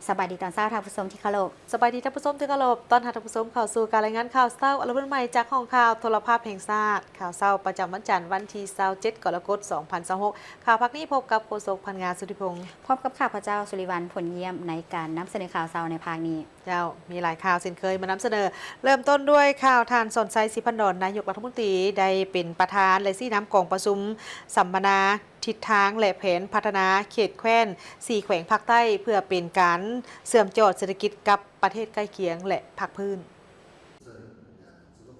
ສະບາຍດີຕອນເຊົ້າທ່ານຜູ້ຊົມທີ່ເຄົາລົບ. ສະບາຍດີທ່ານຜູ້ຊົມທີ່ເຄົາລົບ. ຕ້ອນຮັບທ່ານຜູ້ຊົມເຂົ້າສູ່ການລາຍງານຂ່າວເຊົ້າອັນລະບຸນໃໝ່ຈາກຫ້ອງຂ່າວໂທລະພາບແຫ່ງຊາດ. ຂ່າວເຊົ້າປະຈຳວັນຈັນ ວັນທີຊາວເຈັດ ກໍລະກົດ ສອງພັນຊາວຫົກ. ຂ່າວພາກນີ້ພົບກັບໂຄສົກ ພັນງາ ສຸທິພົງ ພົບກັບຂ້າພະເຈົ້າ ສຸລິວັນ ຜົນຢ້ຽມ ໃນການນຳສະເໜີຂ່າວເຊົ້າໃນພາກນີ້. ເຈົ້າ, ມີຫຼາຍຂ່າວເຊັ່ນເຄີຍມານຳສະເໜີ. ເລີ່ມຕົ້ນດ້ວຍຂ່າວ ທ່ານ ສອນໄຊ ສີພັນດອນ ນາຍົກລັດຖະມົນຕີ ໄດ້ເປັນປະທານ ແລະ ຊີ້ນຳກອງປະຊຸມສຳມະນາທິດທາງ ແລະ ແຜນພັດທະນາເຂດແຄວ້ນສີ່ແຂວງພາກໃຕ້ ເພື່ອເປັນການເຊື່ອມຈອດເສດຖະກິດກັບປະເທດໃກ້ຄຽງ ແລະ ພາກພື້ນ.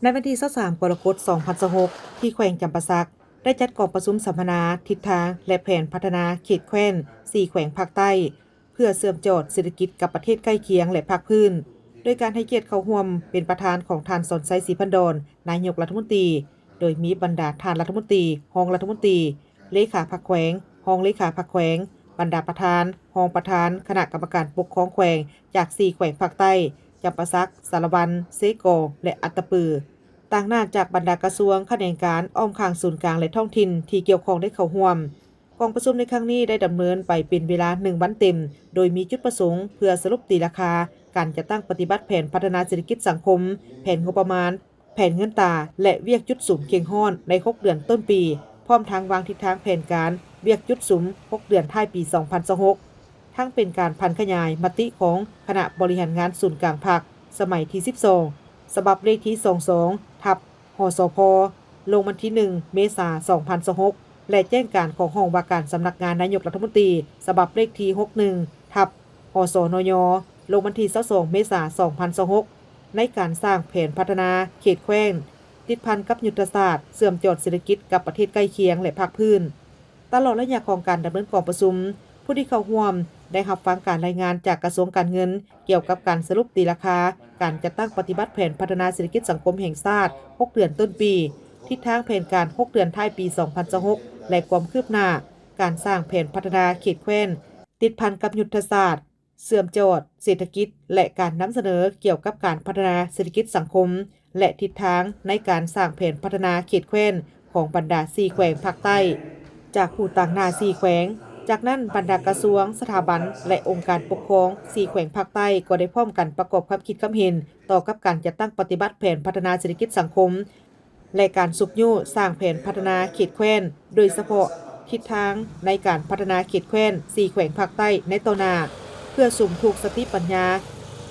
ໃນວັນທີຊາວສາມ ກໍລະກົດ ສອງພັນຊາວຫົກ ທີ່ແຂວງຈຳປາສັກ ໄດ້ຈັດກອງປະຊຸມສຳມະນາທິດທາງ ແລະ ແຜນພັດທະນາເຂດແຄວ້ນສີ່ແຂວງພາກໃຕ້ ເພື່ອເຊື່ອມຈອດເສດຖະກິດກັບປະເທດໃກ້ຄຽງ ແລະ ພາກພື້ນ, ໂດຍການໃຫ້ກຽດເຂົ້າຮ່ວມເປັນປະທານຂອງທ່ານ ສອນໄຊ ສີພັນດອນ ນາຍົກລັດຖະມົນຕີ, ໂດຍມີບັນດາທ່ານລັດຖະມົນຕີ, ຮອງລັດຖະມົນຕີ, ເລຂາພັກແຂວງ, ຮອງເລຂາພັກແຂວງ, ບັນດາປະທານ, ຮອງປະທານຄະນະກຳມະການປົກຄອງແຂວງ ຈາກສີ່ແຂວງພາກໃຕ້, ຈຳປາສັກ, ສາລະວັນ, ເຊກອງ ແລະ ອັດຕະປື, ຕາງໜ້າຈາກບັນດາກະຊວງ, ຂະແໜງການ, ອ້ອມຂ້າງສູນກາງ ແລະ ທ້ອງຖິ່ນທີ່ກ່ຽວຂ້ອງໄດ້ເຂົ້າຮ່ວມ. ກອງປະຊຸມໃນຄັ້ງນີ້ໄດ້ດຳເນີນໄປເປັນເວລາໜຶ່ງວັນເຕັມ, ໂດຍມີຈຸດປະສົງເພື່ອສະຫຼຸບຕີລາຄາການຈັດຕັ້ງປະຕິບັດແຜນພັດທະນາເສດຖະກິດສັງຄົມ, ແຜນງົບປະມານ, ແຜນເງິນຕາ ແລະ ວຽກຈຸດສຸມເຄັ່ງຮ້ອນໃນຫົກເດືອນຕົ້ນປີ, ພ້ອມທັງວາງທິດທາງແຜນການວຽກຈຸດສຸມຫົກເດືອນທ້າຍປີສອງພັນຊາວຫົກ, ທັງເປັນການຜັນຂະຫຍາຍມະຕິຂອງຄະນະບໍລິຫານງານສູນກາງພັກ ສະໄໝທີສິບສອງ ສະບັບເລກທີສອງສອງ ທັບ ຫສພ ລົງວັນທີໜຶ່ງ ເມສາ ສອງພັນຊາວຫົກ ແລະ ແຈ້ງການຂອງຫ້ອງວ່າການສຳນັກງານນາຍົກລັດຖະມົນຕີ ສະບັບເລກທີຫົກໜຶ່ງ ທັບ ຫສນຍ ລົງວັນທີຊາວສອງ ເມສາ ສອງພັນຊາວຫົກ ໃນການສ້າງແຜນພັດທະນາເຂດແຄວ້ນ ຕິດພັນກັບຍຸດທະສາດເຊື່ອມຈອດເສດຖະກິດກັບປະເທດໃກ້ຄຽງ ແລະ ພາກພື້ນ. ຕະຫຼອດໄລຍະຂອງການດຳເນີນກອງປະຊຸມ, ຜູ້ທີ່ເຂົ້າຮ່ວມໄດ້ຮັບຟັງການລາຍງານຈາກກະຊວງການເງິນ ກ່ຽວກັບການສະຫຼຸບຕີລາຄາການຈັດຕັ້ງປະຕິບັດແຜນພັດທະນາເສດຖະກິດສັງຄົມແຫ່ງຊາດຫົກເດືອນຕົ້ນປີ, ທິດທາງແຜນການຫົກເດືອນທ້າຍປີສອງພັນຊາວຫົກ ແລະ ຄວາມຄືບໜ້າການສ້າງແຜນພັດທະນາເຂດແຄວ້ນ ຕິດພັນກັບຍຸດທະສາດເຊື່ອມຈອດເສດຖະກິດ ແລະ ການນຳສະເໜີກ່ຽວກັບການພັດທະນາເສດຖະກິດສັງຄົມ ແລະ ທິດທາງໃນການສ້າງແຜນພັດທະນາເຂດແຄວ້ນ ຂອງບັນດາສີ່ແຂວງພາກໃຕ້ ຈາກຜູ້ຕາງໜ້າສີ່ແຂວງ, ຈາກນັ້ນບັນດາກະຊວງ, ສະຖາບັນ ແລະ ອົງການປົກຄອງສີ່ແຂວງພາກໃຕ້ ກໍໄດ້ພ້ອມກັນປະກອບຄຳຄິດຄຳເຫັນຕໍ່ກັບການຈັດຕັ້ງປະຕິບັດແຜນພັດທະນາເສດຖະກິດສັງຄົມ ແລະ ການຊຸກຍູ້ສ້າງແຜນພັດທະນາເຂດແຄວ້ນ, ໂດຍສະເພາະທິດທາງໃນການພັດທະນາເຂດແຄວ້ນສີ່ແຂວງພາກໃຕ້ໃນຕໍ່ໜ້າ, ເພື່ອສຸມທຸກສະຕິປັນຍາ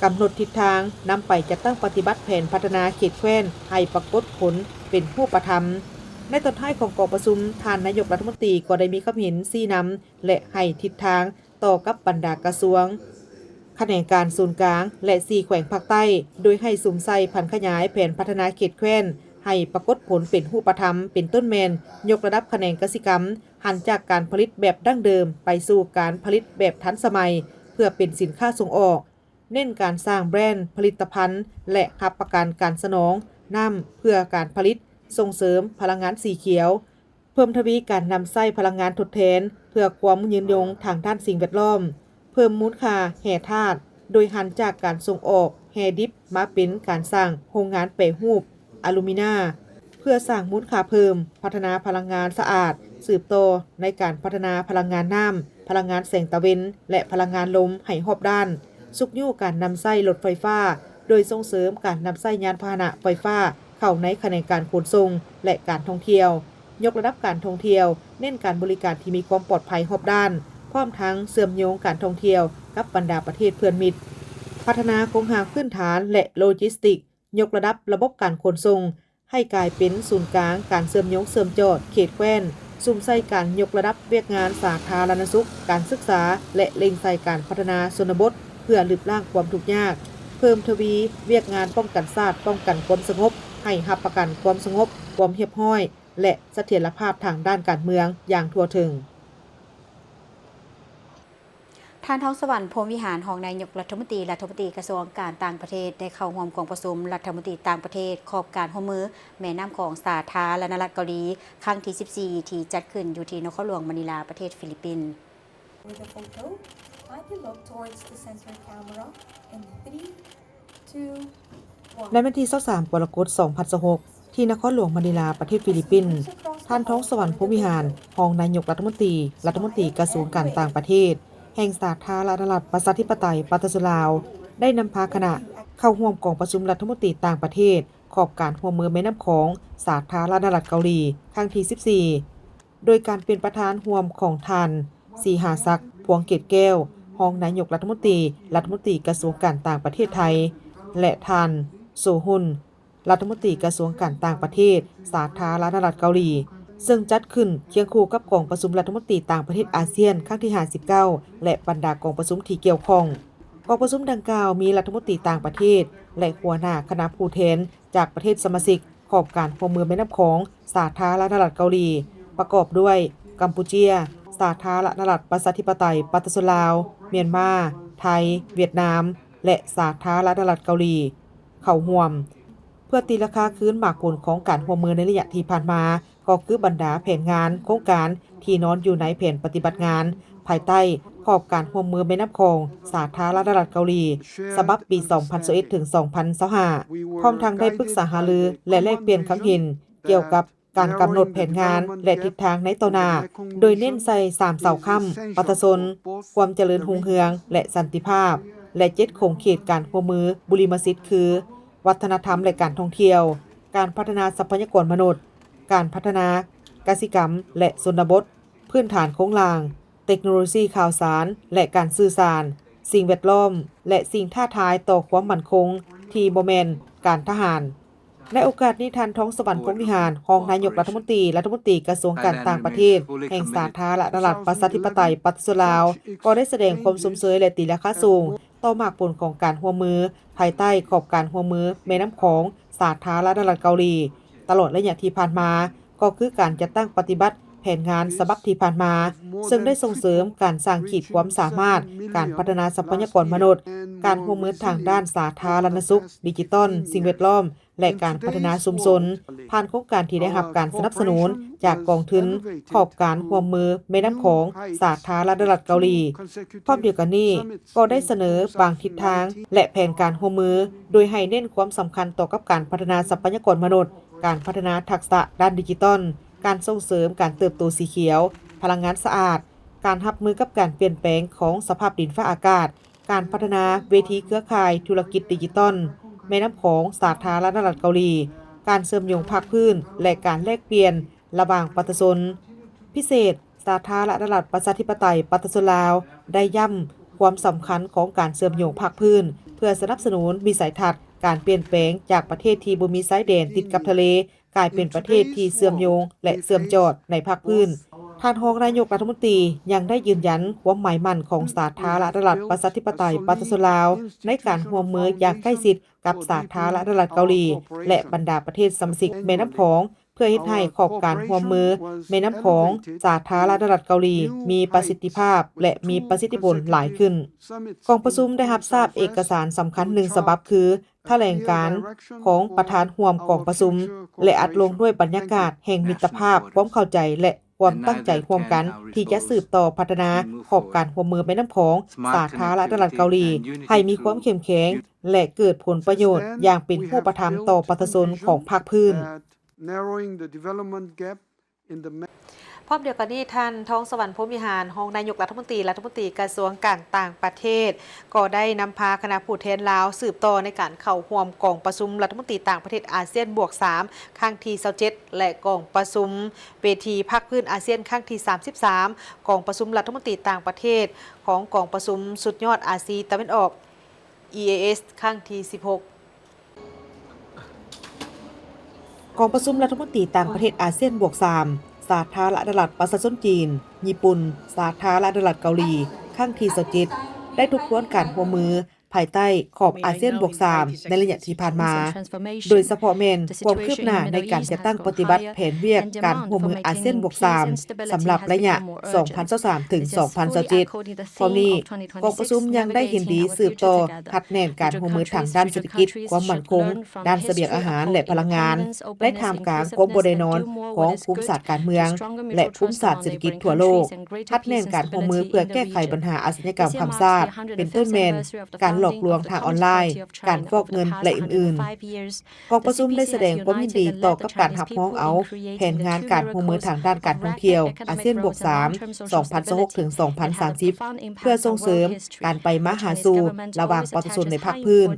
ກຳນົດທິດທາງນຳໄປຈັດຕັ້ງປະຕິບັດແຜນພັດທະນາເຂດແຄວ້ນໃຫ້ປາກົດຜົນເປັນຮູບປະທຳ. ໃນຕອນທ້າຍຂອງກອງປະຊຸມ, ທ່ານນາຍົກລັດຖະມົນຕີກໍໄດ້ມີຄຳເຫັນຊີ້ນຳ ແລະ ໃຫ້ທິດທາງຕໍ່ກັບບັນດາກະຊວງ, ຂະແໜງການສູນກາງ ແລະ ສີ່ແຂວງພາກໃຕ້, ໂດຍໃຫ້ສຸມໃສ່ຜັນຂະຫຍາຍແຜນພັດທະນາເຂດແຄວ້ນໃຫ້ປາກົດຜົນເປັນຮູບປະທຳ, ເປັນຕົ້ນແມ່ນຍົກລະດັບຂະແໜງກະສິກຳ, ຫັນຈາກການຜະລິດແບບດັ້ງເດີມໄປສູ່ການຜະລິດແບບທັນສະໄໝ ເພື່ອເປັນສິນຄ້າສົ່ງອອກ, ເນັ້ນການສ້າງແບຣນຜະລິດຕະພັນ ແລະ ຮັບປະກັນການສະໜອງນ້ຳເພື່ອການຜະລິດ, ສົ່ງເສີມພະລັງງານສີຂຽວ, ເພີ່ມທະວີການນຳໃຊ້ພະລັງງານທົດແທນເພື່ອຄວາມຍືນຍົງທາງດ້ານສິ່ງແວດລ້ອມ, ເພີ່ມມູນຄ່າແຮ່ທາດ ໂດຍຫັນຈາກການສົ່ງອອກແຮ່ດິບມາເປັນການສ້າງໂຮງງານແປຮູບອາລູມີນາ ເພື່ອສ້າງມູນຄ່າເພີ່ມ, ພັດທະນາພະລັງງານສະອາດ, ສືບຕໍ່ໃນການພັດທະນາພະລັງງານນ້ຳ, ພະລັງງານແສງຕາເວັນ ແລະ ພະລັງງານລົມໃຫ້ຮອບດ້ານ, ຊຸກຍູ້ການນຳໃຊ້ລົດໄຟຟ້າ ໂດຍສົ່ງເສີມການນຳໃຊ້ຍານພາຫະນະໄຟຟ້າເຂົ້າໃນຂະແໜງການຂົນສົ່ງ ແລະ ການທ່ອງທ່ຽວ, ຍົກລະດັບການທ່ອງທ່ຽວ, ເນັ້ນການບໍລິການທີ່ມີຄວາມປອດໄພຮອບດ້ານ, ພ້ອມທັງເຊື່ອມໂຍງການທ່ອງທ່ຽວກັບບັນດາປະເທດເພື່ອນມິດ, ພັດທະນາໂຄງຮ່າງພື້ນຖານ ແລະ ໂລຈິສຕິກ, ຍົກລະດັບລະບົບການຂົນສົ່ງ ໃຫ້ກາຍເປັນສູນກາງການເຊື່ອມໂຍງເຊື່ອມຈອດເຂດແຄວ້ນ, ສຸມໃສ່ການຍົກລະດັບວຽກງານສາທາລະນະສຸກ, ການສຶກສາ ແລະ ເລັ່ງໃສ່ການພັດທະນາຊົນນະບົດ ເພື່ອລຶບລ້າງຄວາມທຸກຍາກ, ເພີ່ມທະວີວຽກງານປ້ອງກັນຊາດ, ປ້ອງກັນຄວາມສະຫງົບ, ໃຫ້ຮັບປະກັນຄວາມສະຫງົບ, ຄວາມຮຽບຮ້ອຍ ແລະ ສະຖຽນລະພາບທາງດ້ານການເມືອງຢ່າງທົ່ວເຖິງ. ທ່ານ ທອງສະຫວັນ ພົມວິຫານ ຮອງນາຍົກລັດຖະມົນຕີ, ລັດຖະມົນຕີກະຊວງການຕ່າງປະເທດ ໄດ້ເຂົ້າຮ່ວມກອງປະຊຸມລັດຖະມົນຕີຕ່າງປະເທດຂອບການຮ່ວມມືແມ່ນ້ຳຂອງສາທາລະນະລັດເກົາຫຼີ ຄັ້ງທີສິບສີ່ ທີ່ຈັດຂຶ້ນຢູ່ທີ່ນະຄອນຫຼວງມະນີລາ ປະເທດຟີລິບປິນ. With a photo, kindly look towards the sensor camera in three, two, one. ໃນວັນທີຊາວສາມ ກໍລະກົດ ສອງພັນຊາວຫົກ ທີ່ນະຄອນຫຼວງມະນີລາ ປະເທດຟີລິບປິນ, ທ່ານ ທອງສະຫວັນ ພົມວິຫານ ຮອງນາຍົກລັດຖະມົນຕີ, ລັດຖະມົນຕີກະຊວງການຕ່າງປະເທດ, ແຫ່ງສາທາລະນະລັດ ປະຊາທິປະໄຕ ປະຊາຊົນລາວ ໄດ້ນຳພາຄະນະເຂົ້າຮ່ວມກອງປະຊຸມລັດຖະມົນຕີຕ່າງປະເທດ ຂອບການຮ່ວມມືແມ່ນ້ຳຂອງ ສາທາລະນະລັດເກົາຫຼີ ຄັ້ງທີສິບສີ່ ໂດຍການເປັນປະທານຮ່ວມຂອງທ່ານ ສີຫາສັກ ພວງເກດແກ້ວ ຮອງນາຍົກລັດຖະມົນຕີ ລັດຖະມົນຕີກະຊວງການຕ່າງປະເທດໄທ ແລະ ທ່ານ ໂຊຮຸນ ລັດຖະມົນຕີກະຊວງການຕ່າງປະເທດ ສາທາລະນະລັດເກົາຫຼີ ເຊິ່ງຈັດຂຶ້ນຄຽງຄູ່ກັບກອງປະຊຸມລັດຖະມົນຕີຕ່າງປະເທດອາຊຽນ ຄັ້ງທີຫ້າສິບເກົ້າ ແລະ ບັນດາກອງປະຊຸມທີ່ກ່ຽວຂ້ອງ. ກອງປະຊຸມດັ່ງກ່າວມີລັດຖະມົນຕີຕ່າງປະເທດ ແລະ ຫົວໜ້າຄະນະຜູ້ແທນຈາກປະເທດສະມາຊິກຂອບການຮ່ວມມືແມ່ນ້ຳຂອງ ສາທາລະນະລັດເກົາຫຼີ ປະກອບດ້ວຍ ກຳປູເຈຍ, ສາທາລະນະລັດ ປະຊາທິປະໄຕ ປະຊາຊົນລາວ, ມຽນມາ, ໄທ, ຫວຽດນາມ ແລະ ສາທາລະນະລັດເກົາຫຼີ ເຂົ້າຮ່ວມ ເພື່ອຕີລາຄາຄືນໝາກຜົນຂອງການຮ່ວມມືໃນໄລຍະທີ່ຜ່ານມາ ກໍຄືບັນດາແຜນງານ, ໂຄງການທີ່ນອນຢູ່ໃນແຜນປະຕິບັດງານ ພາຍໃຕ້ຂອບການຮ່ວມມືແມ່ນ້ຳຂອງ ສາທາລະນະລັດເກົາຫຼີ ສະບັບປີສອງພັນຊາວເອັດ ເຖິງ ສອງພັນຊາວຫ້າ ພ້ອມທັງໄດ້ປຶກສາຫາລື ແລະ ແລກປ່ຽນຄຳເຫັນກ່ຽວກັບການກຳນົດແຜນງານ ແລະ ທິດທາງໃນຕໍ່ໜ້າ, ໂດຍເນັ້ນໃສ່ສາມເສົາຄ້ຳ: ປະຊາຊົນ, ຄວາມຈະເລີນຮຸ່ງເຮືອງ ແລະ ສັນຕິພາບ ແລະ ເຈັດຂົງເຂດການຮ່ວມມືບຸລິມະສິດ ຄື ວັດທະນະທຳ ແລະ ການທ່ອງທ່ຽວ, ການພັດທະນາຊັບພະຍາກອນມະນຸດ, ການພັດທະນາກະສິກຳ ແລະ ຊົນນະບົດ, ພື້ນຖານໂຄງລ່າງ, ເຕັກໂນໂລຊີຂ່າວສານ ແລະ ການສື່ສານ, ສິ່ງແວດລ້ອມ ແລະ ສິ່ງທ້າທາຍຕໍ່ຄວາມໝັ້ນຄົງທີ່ບໍ່ແມ່ນການທະຫານ. ໃນໂອກາດນີ້, ທ່ານ ທອງສະຫວັນ ພົມວິຫານ ຮອງນາຍົກລັດຖະມົນຕີ ລັດຖະມົນຕີກະຊວງການຕ່າງປະເທດ ແຫ່ງສາທາລະນະລັດ ປະຊາທິປະໄຕ ປະຊາຊົນລາວ ກໍໄດ້ສະແດງຄວາມຊົມເຊີຍ ແລະ ຕີລາຄາສູງ ຕໍ່ໝາກຜົນຂອງການຮ່ວມມື ພາຍໃຕ້ຂອບການຮ່ວມມືແມ່ນ້ຳຂອງ ສາທາລະນະລັດເກົາຫຼີ ຕະຫຼອດໄລຍະທີ່ຜ່ານມາ ກໍຄືການຈັດຕັ້ງປະຕິບັດແຜນງານສະບັບທີ່ຜ່ານມາ, ເຊິ່ງໄດ້ສົ່ງເສີມການສ້າງຂີດຄວາມສາມາດ, ການພັດທະນາຊັບພະຍາກອນມະນຸດ, ການຮ່ວມມືທາງດ້ານສາທາລະນະສຸກ, ດິຈິຕອນ, ສິ່ງແວດລ້ອມ ແລະ ການພັດທະນາຊຸມຊົນ ຜ່ານໂຄງການທີ່ໄດ້ຮັບການສະໜັບສະໜູນຈາກກອງທຶນຂອບການຮ່ວມມືແມ່ນ້ຳຂອງ ສາທາລະນະລັດເກົາຫຼີ. ພ້ອມດຽວກັນນີ້, ກໍໄດ້ສະເໜີບາງທິດທາງ ແລະ ແຜນການຮ່ວມມື, ໂດຍໃຫ້ເນັ້ນຄວາມສຳຄັນຕໍ່ກັບການພັດທະນາຊັບພະຍາກອນມະນຸດ, ການພັດທະນາທັກສະດ້ານດິຈິຕອນ, ການສົ່ງເສີມການເຕີບໂຕສີຂຽວ, ພະລັງງານສະອາດ, ການຮັບມືກັບການປ່ຽນແປງຂອງສະພາບດິນຟ້າອາກາດ, ການພັດທະນາເວທີເຄືອຂ່າຍທຸລະກິດດິຈິຕອນແມ່ນ້ຳຂອງ ສາທາລະນະລັດເກົາຫຼີ, ການເຊື່ອມໂຍງພາກພື້ນ ແລະ ການແລກປ່ຽນລະຫວ່າງປະຊາຊົນ. ພິເສດ, ສາທາລະນະລັດ ປະຊາທິປະໄຕ ປະຊາຊົນລາວ ໄດ້ຢ້ຳຄວາມສຳຄັນຂອງການເຊື່ອມໂຍງພາກພື້ນ ເພື່ອສະໜັບສະໜູນວິໄສທັດການປ່ຽນແປງຈາກປະເທດທີ່ບໍ່ມີຊາຍແດນຕິດກັບທະເລ ກາຍເປັນປະເທດທີ່ເຊື່ອມໂຍງ ແລະ ເຊື່ອມຈອດໃນພາກພື້ນ. ທ່ານຮອງນາຍົກລັດຖະມົນຕີຍັງໄດ້ຢືນຢັນຄວາມໝາຍໝັ້ນຂອງສາທາລະນະລັດ ປະຊາທິປະໄຕ ປະຊາຊົນລາວ ໃນການຮ່ວມມືຢ່າງໃກ້ຊິດ ກັບສາທາລະນະລັດເກົາຫຼີ ແລະ ບັນດາປະເທດສະມາຊິກແມ່ນ້ຳຂອງ ເພື່ອເຮັດໃຫ້ຂອບການຮ່ວມມືແມ່ນ້ຳຂອງ ສາທາລະນະລັດເກົາຫຼີ ມີປະສິດທິພາບ ແລະ ມີປະສິດທິຜົນຫຼາຍຂຶ້ນ. ກອງປະຊຸມໄດ້ຮັບຊາບເອກະສານສຳຄັນໜຶ່ງສະບັບ ຄື ຖະແຫຼງການຂອງປະທານຮ່ວມກອງປະຊຸມ ແລະ ອັດລົງດ້ວຍບັນຍາກາດແຫ່ງມິດຕະພາບ, ຄວາມເຂົ້າໃຈ ແລະ ຄວາມຕັ້ງໃຈຮ່ວມກັນ ທີ່ຈະສືບຕໍ່ພັດທະນາຂອບການຮ່ວມມືແມ່ນ້ຳຂອງ ສາທາລະນະລັດເກົາຫຼີ ໃຫ້ມີຄວາມເຂັ້ມແຂງ ແລະ ເກີດຜົນປະໂຫຍດຢ່າງເປັນຮູບປະທຳຕໍ່ປະຊາຊົນຂອງພາກພື້ນ. ພ້ອມດຽວກັນນີ້, ທ່ານ ທອງສະຫວັນ ພົມວິຫານ ຮອງນາຍົກລັດຖະມົນຕີ ລັດຖະມົນຕີກະຊວງການຕ່າງປະເທດ ກໍໄດ້ນຳພາຄະນະຜູ້ແທນລາວສືບຕໍ່ໃນການເຂົ້າຮ່ວມກອງປະຊຸມລັດຖະມົນຕີຕ່າງປະເທດອາຊຽນບວກສາມ ຄັ້ງທີຊາວເຈັດ ແລະ ກອງປະຊຸມເວທີພາກພື້ນອາຊຽນຄັ້ງທີສາມສິບສາມ, ກອງປະຊຸມລັດຖະມົນຕີຕ່າງປະເທດຂອງກອງປະຊຸມສຸດຍອດອາຊີຕາເວັນອອກ ອີ ເອ ເອສ ຄັ້ງທີສິບຫົກ. ກອງປະຊຸມລັດຖະມົນຕີຕ່າງປະເທດອາຊຽນບວກສາມ ສາທາລະນະລັດປະຊາຊົນຈີນ, ຍີ່ປຸ່ນ, ສາທາລະນະລັດເກົາຫຼີ ຄັ້ງທີຊາວເຈັດ ໄດ້ທົບທວນການຮ່ວມມືພາຍໃຕ້ຂອບອາຊຽນບວກສາມ ໃນໄລຍະທີ່ຜ່ານມາ, ໂດຍສະເພາະແມ່ນຄວາມຄືບໜ້າໃນການຈັດຕັ້ງປະຕິບັດແຜນວຽກການຮ່ວມມືອາຊຽນບວກສາມ ສຳລັບໄລຍະສອງພັນຊາວສາມ ເຖິງ ສອງພັນຊາວເຈັດ. ພ້ອມນີ້, ກອງປະຊຸມຍັງໄດ້ເຫັນດີສືບຕໍ່ຮັດແໜ້ນການຮ່ວມມືທາງດ້ານເສດຖະກິດ, ຄວາມໝັ້ນຄົງ, ດ້ານສະບຽງອາຫານ ແລະ ພະລັງງານ, ໃນທ່າມກາງຄວາມບໍ່ແນ່ນອນຂອງພູມສາດການເມືອງ ແລະ ພູມສາດເສດຖະກິດທົ່ວໂລກ, ຮັດແໜ້ນການຮ່ວມມືເພື່ອແກ້ໄຂບັນຫາອາຊະຍາກຳຂ້າມຊາດ, ເປັນຕົ້ນແມ່ນການ ຫຼອກລວງທາງອອນລາຍ, ການຟອກເງິນ ແລະ ອື່ນໆ. ກອງປະຊຸມໄດ້ສະແດງຄວາມຍິນດີຕໍ່ກັບການຮັບຮອງເອົາແຜນງານການຮ່ວມມືທາງດ້ານການທ່ອງທ່ຽວອາຊຽນບວກສາມ ສອງພັນຊາວຫົກ ເຖິງ ສອງພັນສາມສິບ ເພື່ອສົ່ງເສີມການໄປມາຫາສູ່ລະຫວ່າງປະຊາຊົນໃນພາກພື້ນ